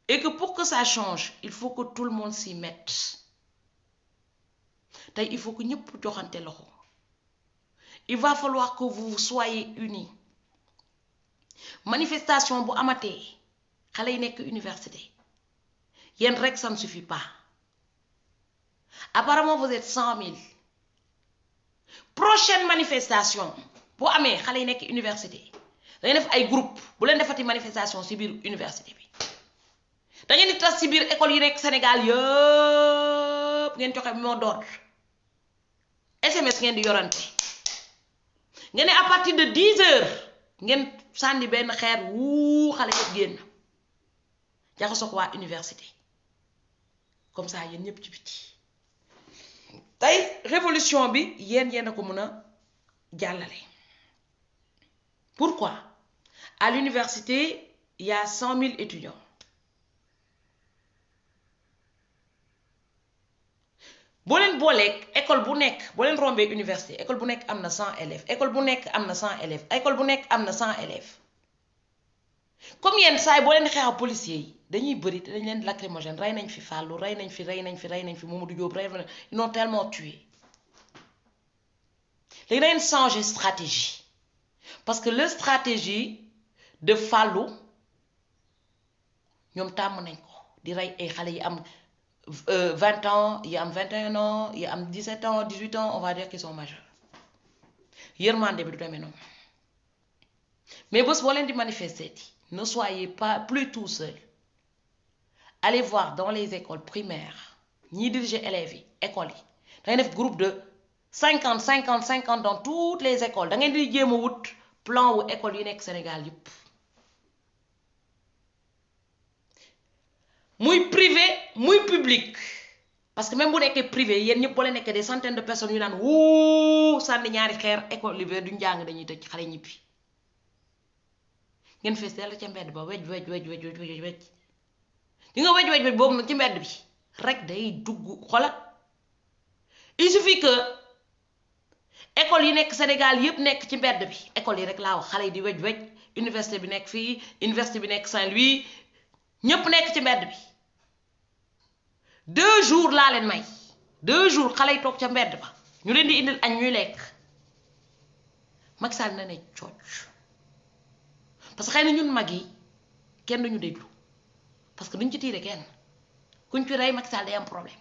Et que pour que ça change, il faut que tout le monde s'y mette. Il faut que nous puissions. Il va falloir que vous soyez unis. Manifestation bu amaté, xalé yi nek université. Yen rek ça ne suffit pas. Apparemment vous êtes 100 000. Prochaine manifestation, bu amé xalé yi nek université. Da ngay def ay groupe, bu len defati manifestation ci biir université bi. Da ngeen di tas ci biir école yi nek Sénégal yépp ngeen joxe mot d'ordre. SMS ngeen di yorante. Ngeen à partir de 10 heures ngeen sandi ben xeer wu xalé yépp génn. Jaxasoo ko waa université. Comme ça yéen ñëpp ci biti. Tay révolution bi yéen a ko mëna jàllale. Pourquoi? À l'université, il y a 100 000 étudiants. Boo leen booleeg école bu nekk boo leen rombee université école bu nekk am na 100 élèves école bu nekk am na 100 élèves école bu nekk am na 100 élèves comme yenn saa yi boo leen xeexal policiers yi dañuy bëri te dañ leen lacrymogène rey nañ fi Fallou rey nañ fi Mamadou Diop ils ont tellement tué léegi dañ changer stratégie parce que la stratégie de Fallou ñoom tàmm nañ ko di rey ay xale yi am 20 ans, il y a 21 ans, il y a 17 ans, 18 ans, on va dire qu'ils sont majeurs. Yermande bi du demee non. Mais bés boo leen di manifester ne soyez pas plus tout seul. Allez voir dans les écoles primaires ñi diriger élèves yi école yi da ngay def groupe de 50 dans toutes les écoles da ngeen di jéem a wut plan wu école yi nekk Sénégal yépp. Muy privé muy public parce que même bu nekkee privé yéen ñëpp boo leen nekkee des centaines de personnes yu naan wuu sànni ñaari xeer école libérée duñ jàng dañuy tëj xale ñibbi ngeen fees dell ca mbedd ba wej di nga wej boobu nag ci mbedd bi rek day dugg xola il suffit que école yi nekk Sénégal yépp nekk ci mbedd bi école yi rek laa wax xale yi di wej université bi nekk fii université bi nekk Saint-Louis ñëpp nekk ci mbedd bi 2 jours laa leen may 2 jours xale yi toog ca mbedd ba ñu leen di indil añ ñuy lekk Macky Sall na ne cooc parce que xëy na ñun mag yi kenn duñu déglu parce que duñ ci tiire kenn kuñ ci rey Macky Sall day am problème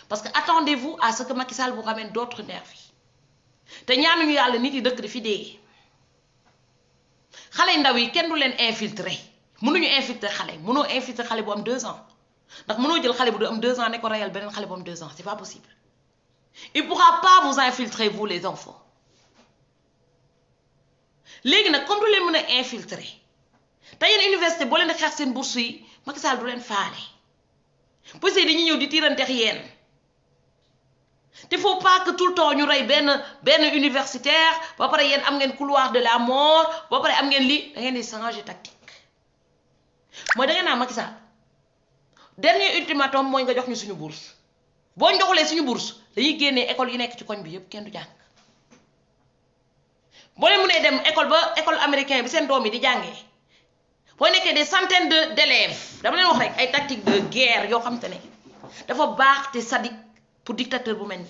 parce que attendez-vous à ce que Macky Sall vous ramène d'autres nervis te ñaanuñu yàlla nit yi dëkk di fi dee xale ndaw yi kenn du leen infiltrer mënuñu infiltrer xale mënoo infiltrer xale bu am 2 ans ndax mënoo jël xale bu du am 2 ans ne ko reyal beneen xale bu am 2 ans c'est pas possible il pourra pas vous infiltrer vous les enfants léegi nag comme du leen mën a infiltrer te yéen université boo leen di xeex seen bourse yi Macky Sall du leen faale parce que dañuy ñëw di tiiranteex yéen te faut pas que tout le temps ñu rey benn universitaire ba pare yéen am ngeen couloir de la mort ba pare am ngeen lii da ngeen di changer tactique mooy da ngeen naa Macky Sall dernier ultimatum mooy nga jox ñu suñu bourse boo ñu joxulee suñu bourse dañuy génnee école yi nekk ci koñ bi yépp kenn du jàng boo leen mënee dem école américain bi seen doom yi di jàngee boo nekkee des centaines d'élèves dama leen wax rek ay tactique de guerre yoo xam te ne dafa baax te sadique pour dictateur bu mel ni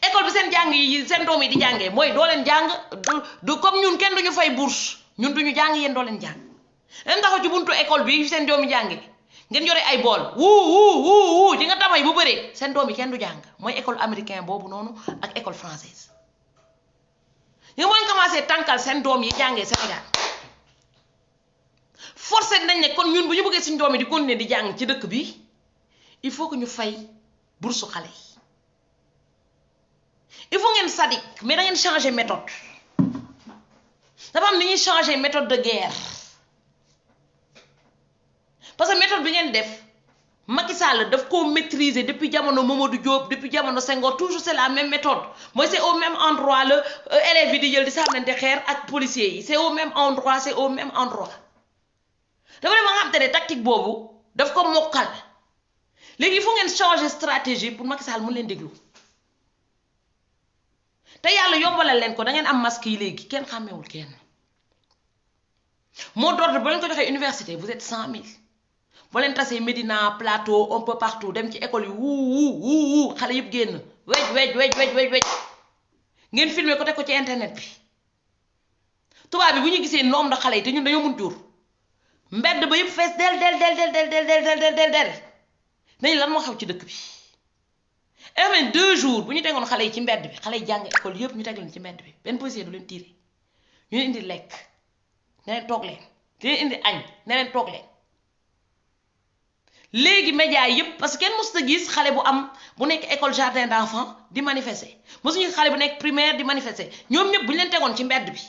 école bi seen jàng yi seen doom yi di jàngee mooy doo leen jàng du comme ñun kenn duñu fay bourse ñun duñu jàng yéen doo leen jàng leen taxaw ci buntu école bi seen doom yi jàngee ngeen yore ay bool wuu ci nga tamay bu bëree seen doom yi kenn du jàng mooy école américain boobu noonu ak école française ñu mooy commencé tànkal seen doom yi jàngee Sénégal forcé nañ ne kon ñun bu ñu bëggee suñu doom yi di continuer di jàng ci dëkk bi il faut que ñu fay bourse xale yi il faut ngeen sadique mais da ngeen changer méthode dafa am ni ñuy changer méthode de guerre parce que méthode bi ngeen def Macky Sall daf ko maîtriser depuis jamono Mamadou Diop depuis jamono Senghor toujours c'est la même méthode mooy c'est au même endroit le élèves yi di jël di sànnante xeer ak policiers yi c'est au même endroit dafa dem nga xam te ne tactique boobu daf ko mokkal léegi il faut ngeen changer stratégie pour Macky Sall mu leen déglu te yàlla yombalal leen ko da ngeen am masque yi léegi kenn xàmmewul kenn mot d'ordre ba leen ko joxee université vous êtes 100 000 boo leen tasee Médina Plateau un peu partout dem ci école yi wuu xale yëpp génn wej ngeen filmer ko teg ko ci internet bi tubaab bi bu ñu gisee nombre de xale yi te ñun dañoo mun jur mbedd ba yëpp fees del nañu lan moo xew ci dëkk bi even 2 jours bu ñu tegoon xale yi ci mbedd bi xale yi jàng école yëpp ñu teg leen ci mbedd bi benn policier du leen tiire ñu leen indi lekk ne leen toog leen di leen indi añ ne leen toog leen léegi média yëpp parce que kenn mosut a gis xale bu nekk école jardin d'enfants di manifester mosuñu xale bu nekk primaire di manifester ñoom ñëpp bu ñu leen tegoon ci mbedd bi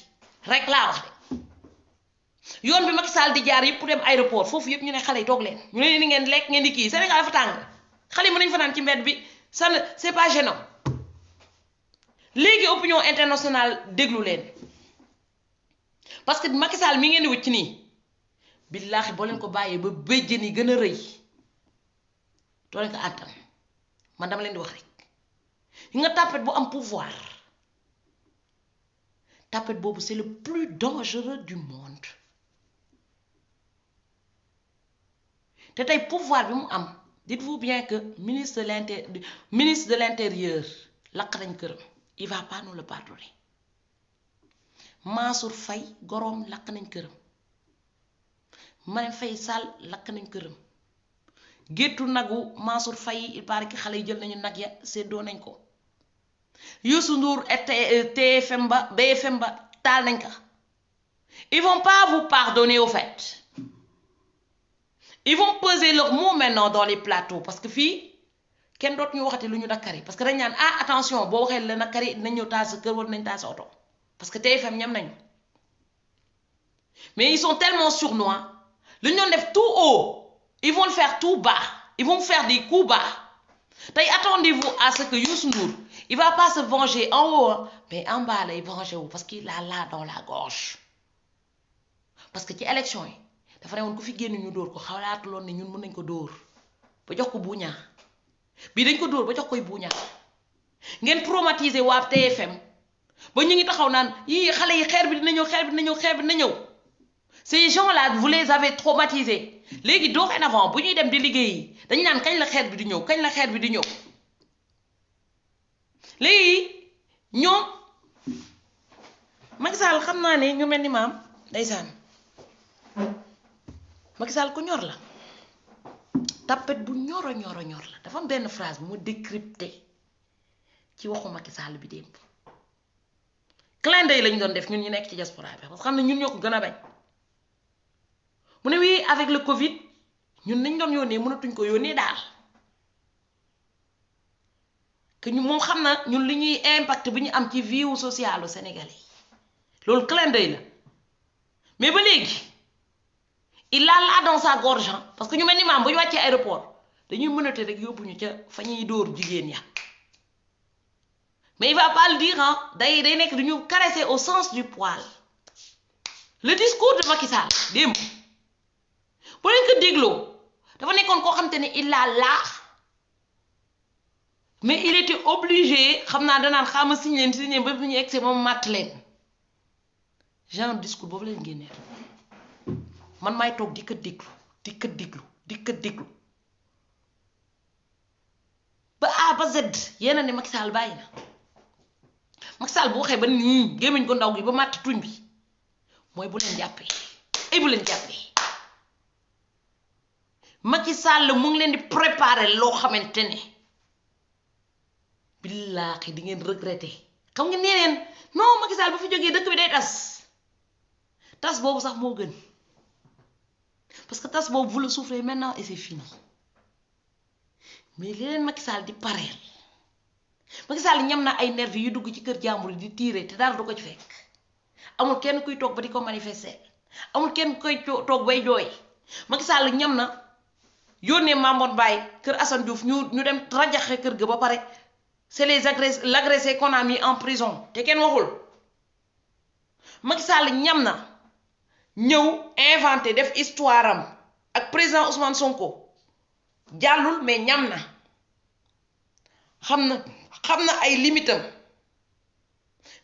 rek laa wax de yoon bi Macky Sall di jaar yëpp pour dem aéroport foofu yëpp ñu ne xale yi toog leen ñu ne ni ngeen lekk ngeen di kii Sénégal dafa tàng xale yi mën nañu fanaan ci mbedd bi ça ne c'est pas gênant léegi opinion internationale déglu leen parce que Macky Sall mi ngeen di wut nii billaahi boo leen ko bàyyee ba béjjën yi gën a rëy doo leen ko àttan man dama leen di wax rek yi nga tàppet bu am pouvoir tàppet boobu c'est le plus dangereux du monde te tey pouvoir bi mu am dites-vous bien que ministre de l'intérieur lakk nañ këram il va pas nous le pardonner Mansour Faye goroom lakk nañ këram Marème Faye Sall lakk nañ këram géttu nagu Mansour Faye il paraît que xale yi jël nañu nag ya séddoo nañ ko Youssou Ndour TFM ba BFM ba taal nañ ka ils vont pas vous pardonner au fait ils vont peser leurs mots maintenant dans les plateaux parce que fii kenn doot ñu waxati lu ñu nakari parce que dañ naan ah attention boo waxee la nakari nañ ñëw taal sa kër wala nañ taal sa oto parce que TFM ñam nañu mais ils sont tellement sournois lu ñu doon def tout haut ils vont le faire tout bas ils vont faire des coups bas tey attendez-vous à ce que Youssou Ndour il va pas se venger en haut mais en bas lay venger wu parce qu'il a là dans la gorge parce que ci élection yi dafa ne woon ku fi génn ñu dóor ko xalaatuloon ne ñun mën nañ ko dóor ba jox ko buuñaa bii dañ ko dóor ba jox koy buuñaa ngeen traumatiser waa TFM ba ñu ngi taxaw naan yii xale yi xeer bi dina ñëw ces gens-là vous les avez traumatisés léegi dorénavant bu ñuy dem di liggéeyi dañu naan kañ la xeer bi di ñëw léegi ñoom Macky Sall xam naa ne ñu mel ni maam ndeysaan Macky Sall ku ñor la tapet bu ñoro la dafa am benn phrase bu mu décrypté ci waxu Macky Sall bi démb clin d'œil lañu doon def ñun ñu nekk ci diaspora bi parce que xam ne ñun ñoo ko gën a bañ mu ne oui avec le Covid ñun nañ doon yónnee mënatuñ ko yónnee daal que ñu moom xam na ñun li ñuy impact bi ñu am ci vie sociale au Sénégalais loolu clin d'œil la mais ba léegi il a là dans sa gorge parce que ñu mel ni maam bu ñu wàccee aéroport dañuy mënate rek yóbbu ñu ca fa ñuy dóor jigéen ya mais il va pas le dire day nekk du ñu caresser au sens du poil le discours de Macky Sall démb bu leen ko dégloo dafa nekkoon koo xam te ne il a là mais il était obligé xam naa danaan xaama signé ba bu ñu egg moom màtt leen genre discours boobu leen génneel man maay toog di ko déglu ba A ba Z yéena ne Macky Sall bàyyi na Macky Sall bu waxee ba nii gémmiñ ko ndaw gi ba màtt tuñ bi mooy bu leen jàppee Macky Sall mu ngi leen di préparer loo xamante ne billaahi di ngeen regretter xam nga nee neen non Macky Sall ba fi jógee dëkk bi day tas boobu sax moo gën parce que tas boobu vous le souffrez maintenant et c'est fini mais li leen Macky Sall di pareel Macky Sall ñam na ay nervi yu dugg ci kër jàmbur di tiire te dara du ko ci fekk amul kenn kuy toog ba di ko manifester amul kenn koy toog bay jooy Macky Sall ñam na yónnee Mamour Baye kër Assane Diouf ñu dem rajaxe kër ga ba pare c'est l'agressé qu'on a mis en prison te kenn waxul Macky Sall ñam na ñëw inventé def histoire am ak président Ousmane Sonko jàllul mais ñam na xam na ay limitam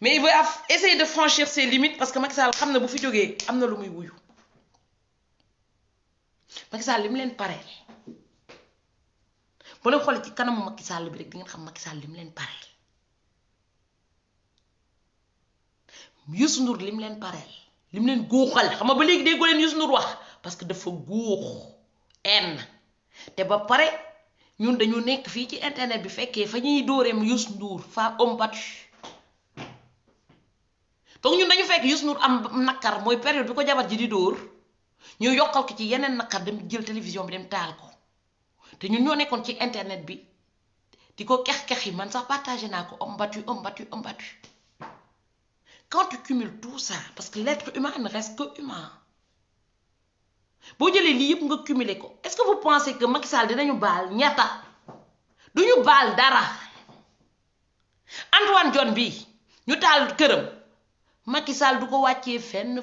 mais il veut essayer de franchir ses limites parce que Macky Sall xam na bu fi jógee am na lu muy wuyu Macky Sall li mu leen pareel boo leen xoolee ci kanamu Macky Sall bi rek di ngeen xam Macky Sall li mu leen pareel Youssou Ndour li mu leen pareel li mu leen góoxal xam nga ba léegi déggoo leen Youssou Ndour wax parce que dafa góox te ba pare ñun dañu nekk fii ci internet bi fekkee fa ñuy dóoreem Youssou Ndour fa homme battu donc ñun dañu fekk Youssou Ndour am nakar mooy période bi ko jabar ji di dóor ñu yokkal ko ci yeneen nakar dem jël télévision bi dem taal ko te ñun ñoo nekkoon ci internet bi di ko kex-kex yi man sax partagé naa ko homme battu homme battu homme battu quand tu cumules tout ça parce que l'être humain ne reste que humain boo jëlee lii yëpp nga cumuler ko est-ce que vous pensez que Macky Sall dinañu baal ñetta duñu baal dara Antoine Diome bi ñu taal këram Macky Sall du ko wàccee fenn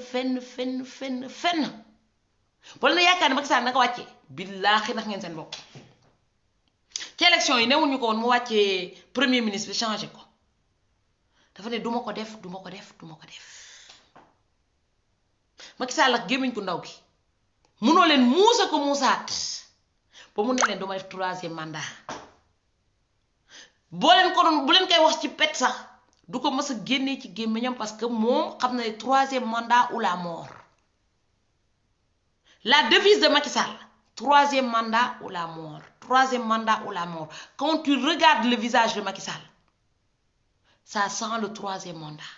wala na yaakaar ne Macky Sall na ko wàccee billaahi ndax ngeen seen bopp ci élection yi newuñu ko woon mu wàccee premier ministre bi changé ko dafa ne duma ko def Macky Sall ak gémmiñ ku ndaw gi munoo leen muusa ko muusaat ba mu ne leen duma def 3e mandat boo leen ko doon bu leen koy wax ci pet sax du ko mës a génnee ci gémmiñam parce que moom xam na ne 3e mandat ou la mort la devise de Macky Sall 3e mandat ou la mort 3e mandat ou la mort quand tu regardes le visage de Macky Sall ça sent le 3e mandat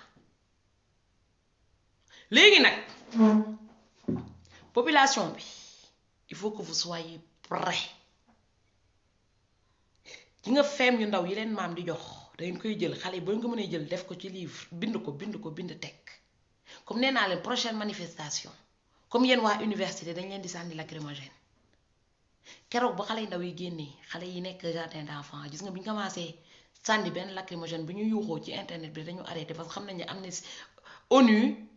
léegi nag population bi il faut que vous soyez prêts ci nga feem ñu ndaw yi leen maam di jox dangeen koy jël xale yi ba nga mënee jël def ko ci livre bind teg comme nee naa leen prochaine manifestation comme yéen waa université dañ leen di sànni lacrymogène keroog ba xale yi ndaw yi génnee xale yi nekk jardin d'enfants gis nga bi ñu commencé sànni benn lacrymogène bi ñu yuuxoo ci internet bi dañu arrêté parce que xam nañ ne am na ONU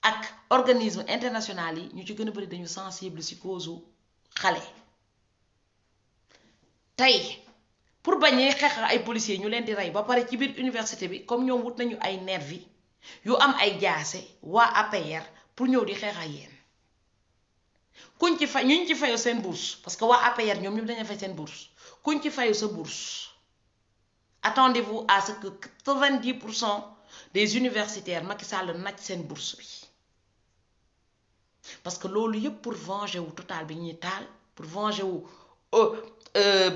ak organisme international yi ñu ci gën a bëri dañu sensible ci cause xale tey pour bañee xeex ay policiers ñu leen di rey ba pare ci biir université bi comme ñoom wut nañu ay nervi yu am ay jaase waa APR pour ñëw di xeex ak yéen kuñ ci fay ñu ci fayu seen bourse parce que waa APR ñoom ñëpp dañu fay seen bourse kuñ ci fayu sa bourse attendez-vous à ce que 90% des universitaires Macky Sall naj seen bourse bi parce que loolu yëpp pour venger wu total bi ñuy taal pour venger wu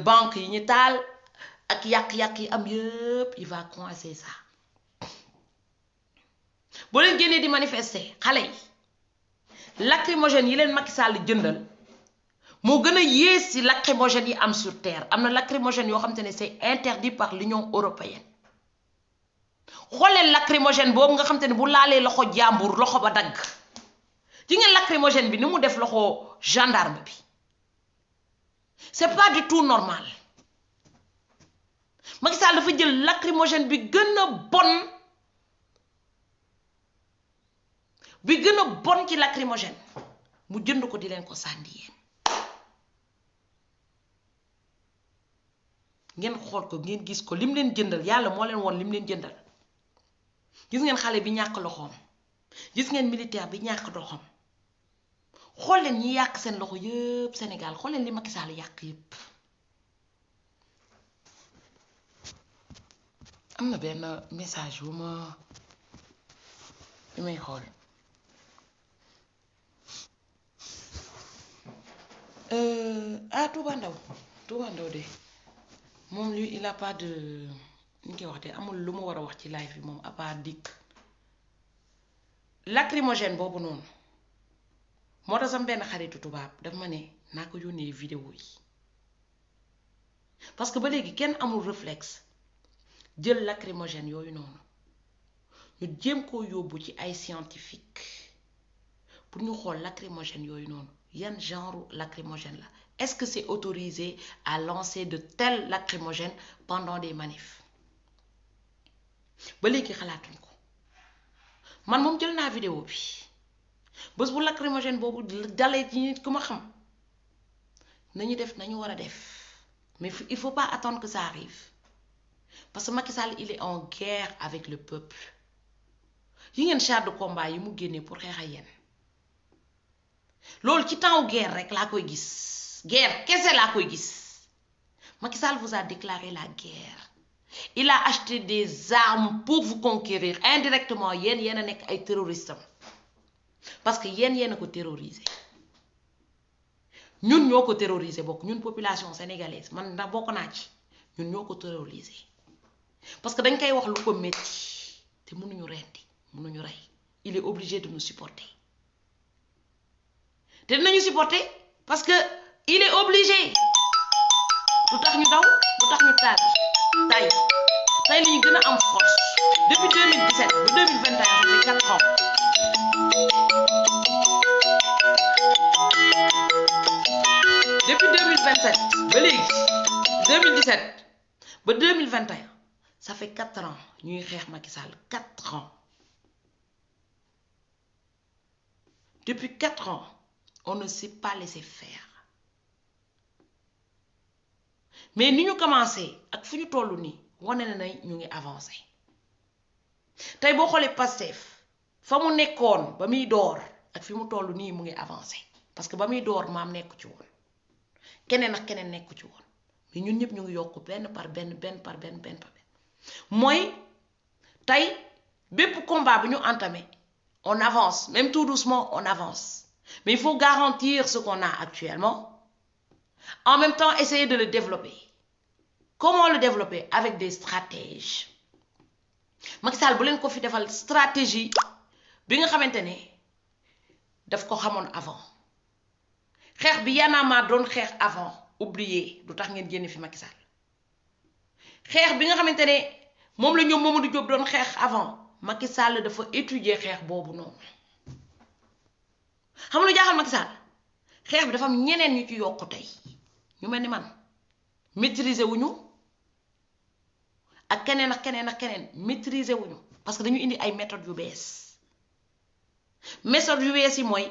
banque yi ñu taal ak yàq-yàq yi am yëpp il va coincer ça boo leen génnee di manifester xale yi lacrymogène yi leen Macky Sall jëndal moo gën a yées ci lacrymogène yi am sur terre am na lacrymogène yoo xam te ne c'est interdit par l'Union européenne xooleen lacrymogène boobu nga xam te ne bu laalee loxo jàmbur loxo ba dagg ji ngeen lacrymogène bi ni mu def loxo gendarme bi c'est pas du tout normal Macky Sall dafa jël lacrymogène bi gën a bon ci lacrymogène mu jënd ko di leen ko sànni yéen ngeen xool ko ngeen gis ko lim leen jëndal yàlla moo leen woon lim leen jëndal gis ngeen xale bi ñàkk loxoom gis ngeen militaire bi ñàkk loxoom xool leen ñi yàq seen loxo yëpp Sénégal xool leen li Macky Sall yàq yëpp am na benn message bu ma li may xool Touba Ndaw de moom lui il a pas de ni koy wax de amul lu mu war a wax ci live bi moom à part dikk lacrymogène boobu noonu moo tax sama benn xaritu tubaab daf ma ne naa ko yónnee vidéo yi parce que ba léegi kenn amul réflexe jël lacrymogène yooyu noonu ñu jéem koo yóbbu ci ay scientifique pour ñu xool lacrymogène yooyu noonu yan genre lacrymogène la est-ce que c'est autorisé à lancer de tels lacrymogènes pendant des manifs ba léegi xalaatuñ ko man moom jël naa vidéo bi bés bu lacrymogène boobu dalee ci nit ku ma xam nañu def nañu war a def mais il faut pas attendre que ça arrive parce que Macky Sall il est en guerre avec le peuple yi ngeen char de combat yi mu génnee pour xeex ak yéen loolu ci temps guerre rek laa koy gis guerre kese laa koy gis Macky Sall vous a déclaré la guerre il a acheté des armes pour vous conquérir indirectement yéen a nekk ay terroristes parce que yéen a ko terrorisé ñun ñoo ko terrorisé bokk ñun population sénégalaise man ndax bokk naa ci ñun ñoo ko terrorisé parce que dañ koy wax lu ko métti te mënuñu rendi mënuñu rey il est obligé de nous supporter te dinañu supporter parce que il est obligé lu tax ñu daw lu tax ñu tay la ñu gën a am force depuis 2017 ba 2021 ça fait 4 ans depuis 2027 ba léegi 2017 ba 2021 ça fait 4 ans ñuy xeex Macky Sall 4 ans depuis 4 ans on ne s'est pas laissé faire mais ni ñu commencé ak fu ñu toll nii wane na ñu ngi avancé tey boo xoolee Pastef fa mu nekkoon ba muy door ak fi mu toll nii mu ngi avancé parce que ba muy door maam nekku ci woon keneen ak keneen nekku ci woon mais ñun ñëpp ñu ngi yokk benn par benn mooy tey bépp combat bu ñu entamé on avance même tout doucement on avance mais il faut garantir ce qu'on a actuellement en même temps essayer de le développer. Comment le développer? Avec des stratèges. Macky Sall bu leen ko fi defal stratégie bi nga xamante ne daf ko xamoon avant xeex bi Y'en a marre doon xeex avant oublié du tax ngeen génne fi Macky Sall xeex bi nga xamante ne moom la ñoom Mamadou Diop doon xeex avant Macky Sall dafa étudier xeex boobu noonu xam nga lu jaaxal Macky Sall xeex bi dafa am ñeneen ñu ci yokku tey ñu mel ni man maîtriser wuñu ak keneen maîtriser wuñu parce que dañu indi ay méthodes yu bees méthode yu bees yi mooy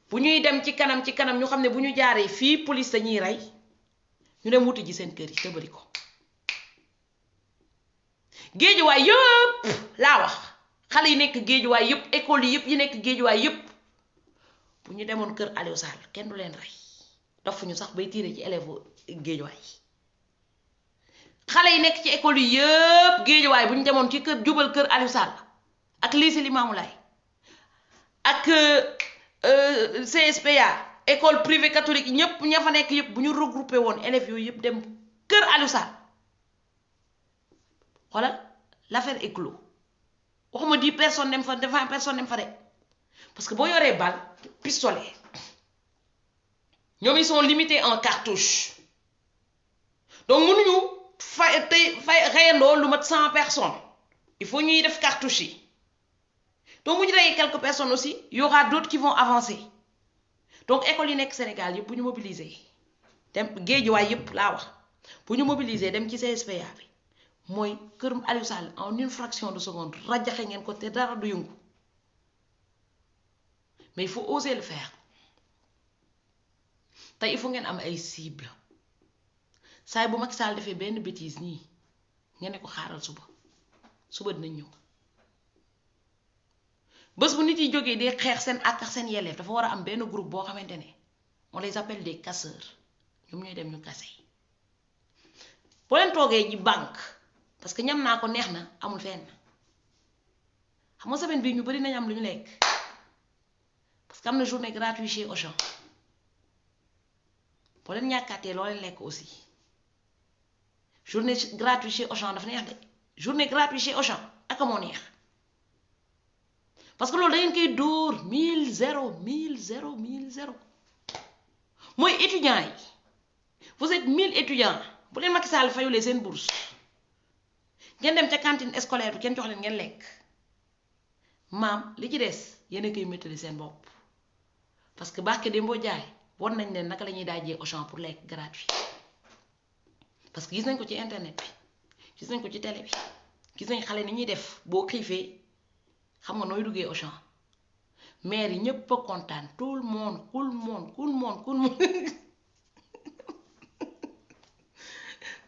bu ñuy dem ci kanam ñu xam ne bu ñu jaaree fii police dañuy rey ñu dem wuti ji seen kër yi te bëri ko géejuwaay yëpp laa wax xale yi nekk géejuwaay yëpp école yi yëpp yi nekk géejuwaay yëpp bu ñu demoon kër Aliou Sall kenn du leen rey dofuñu sax bay tiire ci élève géejuwaay xale yi nekk ci école yi yëpp géejuwaay bu ñu demoon ci kër jubal kër Aliou Sall ak lycée Limamoulaye ak CSPA école privée catholique ñëpp ña fa nekk yëpp bu ñu regroupé woon élèves yooyu yëpp dem kër Aliou Sall xoolal l'affaire est clos waxuma 10 personnes dem fa 20 personnes dem fa de parce que boo yoree balle pistolet ñoom ils sont limités en cartouche donc mënuñu fay reyandoo lu mat 100 personnes il faut ñuy def cartouche yi donc bu ñu reyee quelques personnes aussi y aura d'autres qui vont avancer donc école yi nekk Sénégal yëpp bu ñu mobiliser dem géejuwaay yëpp laa wax bu ñu mobiliser dem ci CSPA bi mooy kër Aliou Sall en une fraction de seconde rajaxe ngeen ko te dara du yëngu mais il faut oser le faire tey il faut ngeen am ay cible saay bu Macky Sall defee benn bêtise nii ngeen ne ko xaaral suba dinañ ñëw bés bu nit yi jógee di xeex seen ak seen yelleef dafa war a am benn groupe boo xamante ne on les appelle des casseurs ñoom ñooy dem ñu kase boo leen toogee ji banque parce que ñam naa ko neex na amul fenn xam nga semaine bii ñu bari nañ am lu ñu lekk parce que am na journée gratuite chez Auchan boo leen ñàkkaatee loo leen lekk aussi journée gratuite chez Auchan dafa neex de journée gratuite chez Auchan ak moo neex parce que loolu da ngeen koy dóor 1000 mooy étudiants yi vous êtes 1000 étudiants bu leen Macky Sall fayulee seen bourse ngeen dem ca cantine scolaire bi kenn jox leen ngeen lekk maam li ci des yéen a koy méttali seen bopp parce que barke Dembo Jaay won nañ leen naka la ñuy daajee Auchan pour lekk gratuit parce que gis nañ ko ci internet bi gis nañ ko ci télé bi gis nañ xale ni ñuy def boo xiifee xam nga nooy duggee Auchan maire yi ñëpp a kontaan tout le monde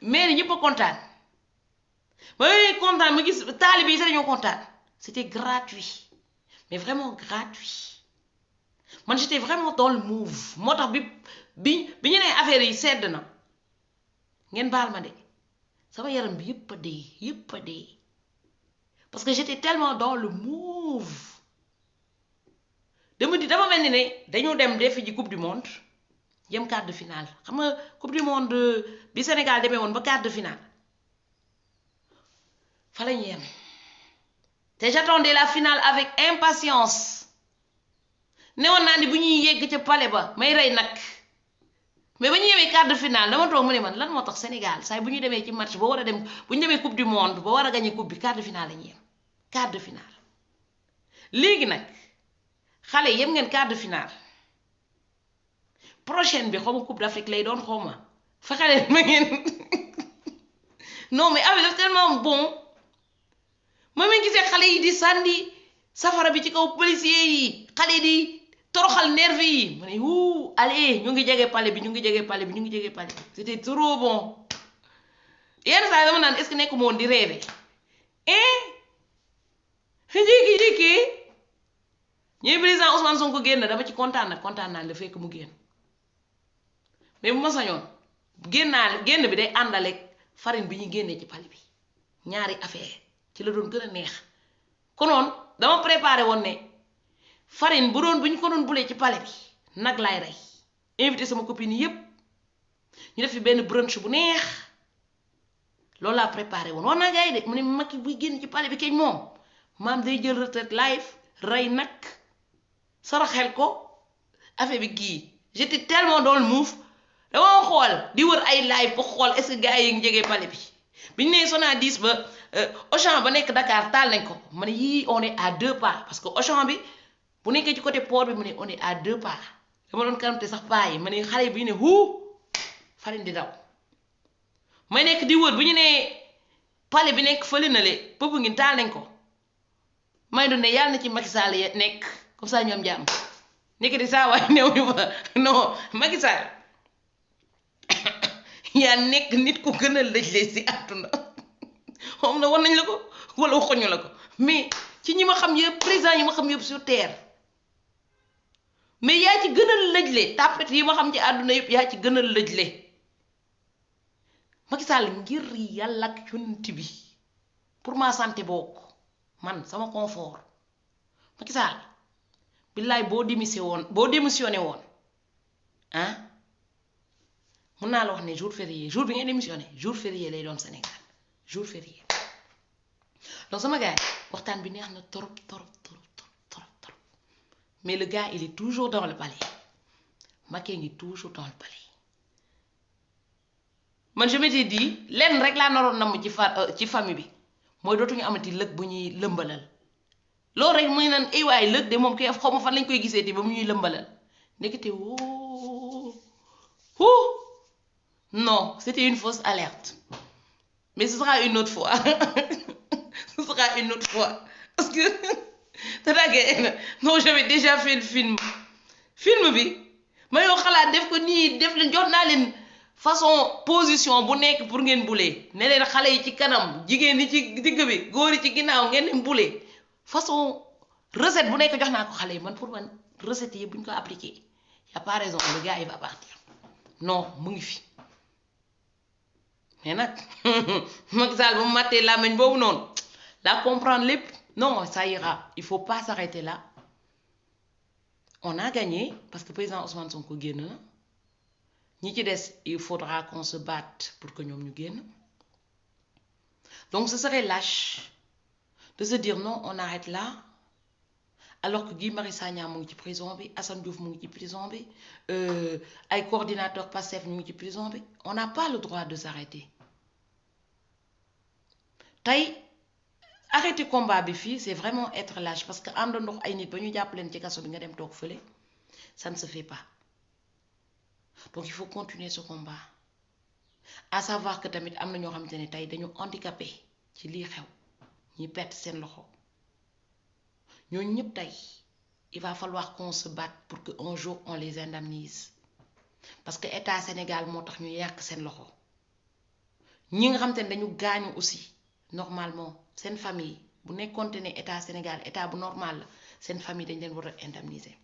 maire yi ñëpp a kontaan oui content ma gis taalibe yi sax dañoo kontaan c'était gratuit mais vraiment gratuit man j'étais vraiment dans le move moo tax bi ñu ne affaire yi sedd na ngeen baal ma de sama yaram bi yëpp a dee parce que j'étais tellement dans le move dama mel ni ne dañoo dem defi ji coupe du monde jëm quart de finale xam nga coupe du monde bi Sénégal demee woon ba quart de finale fa lañu yem te j'attendais la finale avec impatience newoon naa ni bu ñuy yegg ca palais ba may rey nag mais ba ñu ñëwee quart de finale dama toog mu ne man lan moo tax Sénégal saa bu ñu demee ci match ba war a dem bu ñu demee coupe du monde ba war a gagner coupe bi quart de finale la ñu yem quart de finale léegi nag xale yem ngeen quart de finale prochaine bi xaw ma coupe d'Afrique lay doon xaw ma fexe leen ma ngeen non mais avec daf tellement bon ma gisee xale yi di sànni safara bi ci kaw policier yi xale yi di toroxal nervi yi ma ne wuu allez ñu ngi jege palais bi c'était trop bon yenn saa yi dama naan est-ce que nekk moon di rêver jékki-jékki ñuy président Ousmane Sonko génn dama ci kontaan naa la fekk mu génn mais bu ma sañoon génn bi day àndaleeg farine bi ñu génnee ci palais bi ñaari affaire ci la doon gën a neex konoon dama préparé woon ne farine bu ñu ko doon bulee ci palais bi nag laay rey invité sama copine yépp ñu def fi benn brunch bu neex loolu laa préparé woon wax naa gars yi de mu ne Macky buy génn ci palais bi keñ moom maam day jël retraite live rey nag saraxel ko affaire bi gii j'étais tellement dans le move dama xool di wër ay live pour xool est-ce que gars yi ngi jegee palais bi ñu nee Sonadis ba Auchan ba nekk Dakar taal nañ ko ma ne yii on est à 2 pas parce que Auchan bi bu nekkee ci côté port bi mu ne on est à 2 pas dama doon karamte sax paa yi ma ne xale bi ñu ne huu farine di daw may nekk di wër bu ñu nee palais bi nekk fële na le pëpp ngi taal nañ ko may doon ne yàlla na ci Macky Sall nekk comme ça ñoom jàmm nekk di saa waay néew ñu fa non Macky Sall yaa nekk nit ku gën a lëj si àdduna xam na war nañ la ko wala waxuñu la ko mais ci ñi ma xam yëpp président yi ma xam yëpp sur terre mais yaa ci gën a lëjle tapet yi ma xam ci àdduna yëpp yaa ci gën a lëjle Macky Sall ngir yàlla ak yonent bi pour ma santé bokk man sama confort Macky Sall billaay boo démissionné woon ah mun naa la wax ne jour férié jour bi ngay démissionné jour férié lay doon Sénégal jour férié donc sama gars waxtaan bi neex na trop mais le gars il est toujours dans le palais Macky ngi toujours dans le palais man je m'étais dit lenn rek laa naroon namm ci famille bi mooy dootuñu amati lëg bu ñuy lëmbalal loolu rek muy naan ay waay lëg de moom kay xaw ma fan lañ koy gisee te ba mu ñuy lëmbalal nekkate woo non c'était une fausse alerte mais ce sera une autre fois ce sera une autre fois parce que non j'avais déjà fait le film bi ma yoo xalaat def ko nii def leen jox naa leen façon position bu nekk pour ngeen bulee ne leen xale yi ci kanam jigéen ñi ci digg bi góor yi ci ginnaaw ngeen leen bulee façon recette bu nekk jox naa ko xale yi man pour man recette yi bu ñu ko appliqué y a pas raison le gars il va partir non mu ngi fi mais nag Macky Sall ba mu màttee làmmiñ boobu noonu la comprendre lépp non ça ira il faut pas s'arrêter là on a gagné parce que président Ousmane Sonko génn na ñi ci des il faudra qu'on se batte pour que ñoom ñu génn donc ce serait lâche de se dire non on arrête là alors que Guy Marius Sagna mu ngi ci prison bi Assane Diouf mu ngi ci prison bi ay coordinateur Pastef ñu ngi ci prison bi on n'a pas le droit de s'arrêter tey arrêter combat bi fii c'est vraiment être lâche parce que àndandox ay nit ba ñu jàpp leen ci kaso bi nga dem toog fële ça ne se fait pas donc il faut continuer ce combat à savoir que tamit am na ñoo xamante ne tey dañu handicapé ci lii xew ñi perte seen loxo ñooñu ñëpp tey il va falloir qu'on se batte pour que un jour on les indemnise parce que état Sénégal moo tax ñu yàq seen loxo ñi nga xamante ne dañu gaañu aussi normalement seen famille bu nekkoonte ne état Sénégal état bu normal la seen famille dañ leen war a indemniser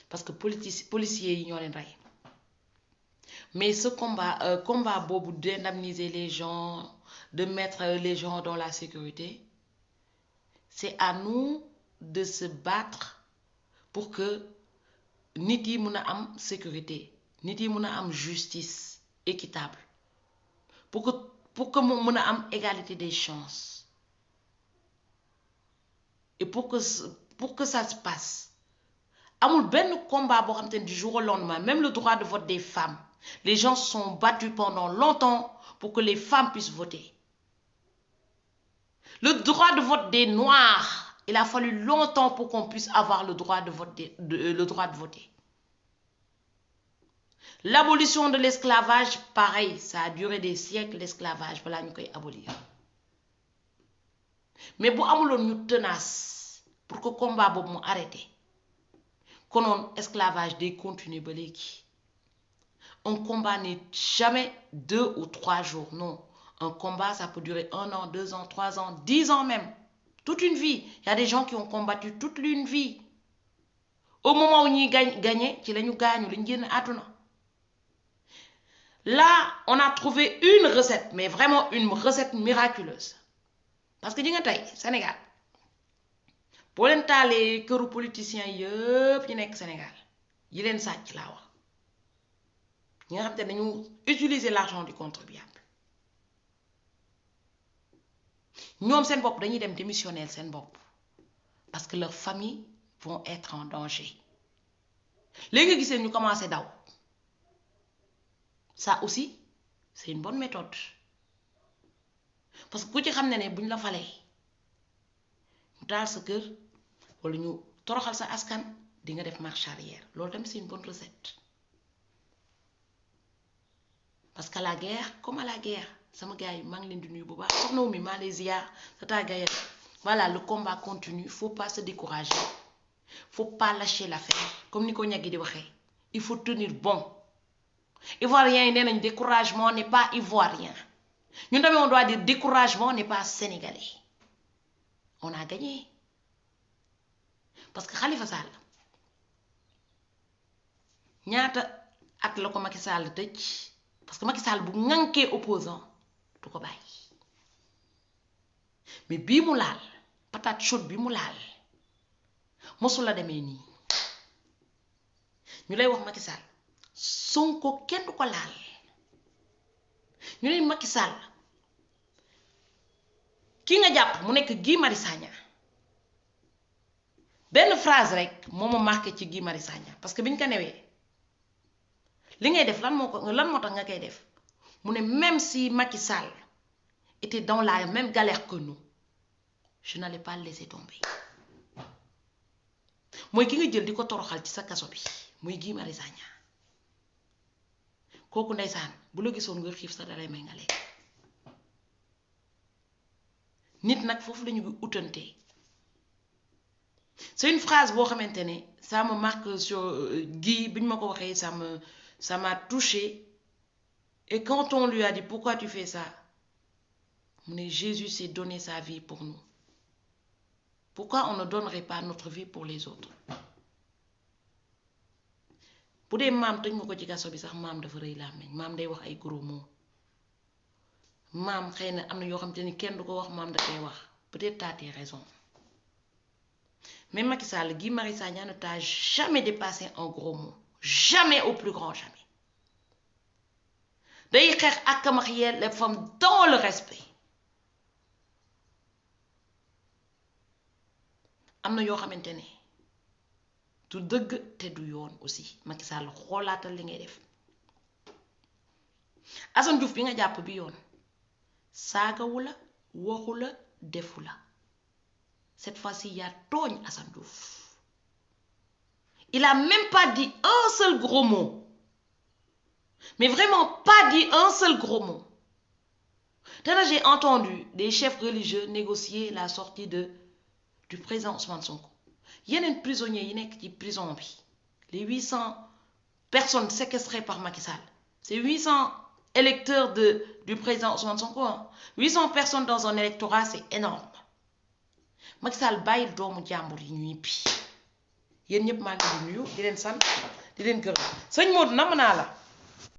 parce que policiers yi ñoo leen rey mais ce combat boobu d'indemniser les gens de mettre les gens dans la sécurité c'est à nous de se battre pour que nit yi mun a am sécurité nit yi mun a am justice équitable pour que mu mun a am égalité des chances et pour que ça se passe amul benn combat boo xam te ne du jour au lendemain même le droit de vote des femmes les gens se sont battus pendant longtemps pour que les femmes puissent voter le droit de vote des noirs il a fallu longtemps pour qu'on puisse avoir le droit de voter l'abolition de l'esclavage pareil ça a duré des siècles l'esclavage balaa ñu koy abolir mais bu amuloon ñu tenace pour que combat boobu mu arrêté konoon esclavage day continuer ba léegi un combat n'est jamais 2 ou 3 jours non un combat ça peut durer 1 an 2 ans 3 ans 10 ans même toute une vie il y a des gens qui ont combattu toute une vie au moment où ñuy gagné ci lañu gaañu lañu génn àdduna là on a trouvé une recette mais vraiment une recette miraculeuse parce que ji nga tey Sénégal boo leen taalee këru politiciens yëpp yi nekk Sénégal yi leen sàcc laa wax ñi nga xam te dañu utiliser l'argent du contribuable ñoom seen bopp dañuy dem démissionnel seen bopp parce que leurs familles vont être en danger léegi nga gisee ñu commencé daw ça aussi c'est une bonne méthode parce que ku ci xam ne buñ la falee ñu taal sa kër wala ñu toroxal sa askan di nga def marche arrière loolu tamit c'est une bonne recette parce qu'à la guerre comme à la guerre sama gars yi maa ngi leen di nuyu bu baax soxna Oumy Malaysia sa tàggaya voilà le combat continue faut pas se décourager faut pas lâcher l'affaire comme ni ko ñaggi di waxee il faut tenir bon ivoirien yi nee nañ découragement n'est pas ivoirien ñun tamit on doit dire découragement n'est pas sénégalais on a gagné parce que Khalifa Sall ñaata at la ko Macky Sall tëj parce que Macky Sall bu ŋànkee opposant du ko bàyyi mais bii mu laal patate chaude bi mu laal mosul la demee nii ñu lay wax Macky Sall Sonko kenn du ko laal ñu ne Macky Sall ki nga jàpp mu nekk Guy Marius Sagna benn phrase rek moo ma marqué ci Guy Marius Sagna parce que biñ ko newee li ngay def lan moo tax nga koy def mu ne même si Macky Sall était dans la même galère que nous je n'allais pas le laisser tomber mooy ki nga jël di ko toroxal ci sa kaso bi muy Guy Marius Sagna kooku ndeysaan bu la gisoon nga xiif sa dalay may nga lekk nit nag foofu lañu utante c'est une phrase boo xamante ne ça me marque sur Guy bi ñu ma ko waxee ça m'a touché et quand on lui a dit pourquoi tu fais ça mu ne Jésus s'est donné sa vie pour nous pourquoi on ne donnerait pas notre vie pour les autres bu dee maam tëj nga ko ci kaso bi sax maam dafa rëy làmmiñ maam day wax ay gros mots maam xëy na am na yoo xam te ni kenn du ko wax maam da koy wax peut-être t'as tes raisons mais Macky Sall Guy Marius Sagna ne t'a jamais dépassé un gros mot jamais au plus grand jamais day xeex ak ak les femmes dans le respect am na yoo xamante ne du dëgg te du yoon aussi Macky Sall xoolaatal li ngay def Assane Diouf bi nga jàpp bi yoon saagawu la waxu la defu la cette fois-ci yaa tooñ Assane Diouf il a même pas dit un seul gros mot mais vraiment pas dit un seul gros mot te là j'ai entendu des chefs religieux négocier la sortie du président Ousmane Sonko yeneen prisonniers yi nekk ci prison bi les 800 personnes séquestrées par Macky Sall c'est 800 électeurs du président Ousmane Sonko. 800 personnes dans un électorat, c'est énorme. Macky Sall bàyyil doomu jàmbur yi ñuy bi yéen ñëpp maa ngi leen di nuyu di leen sant di leen gërëm sëñ Modou nam naa la.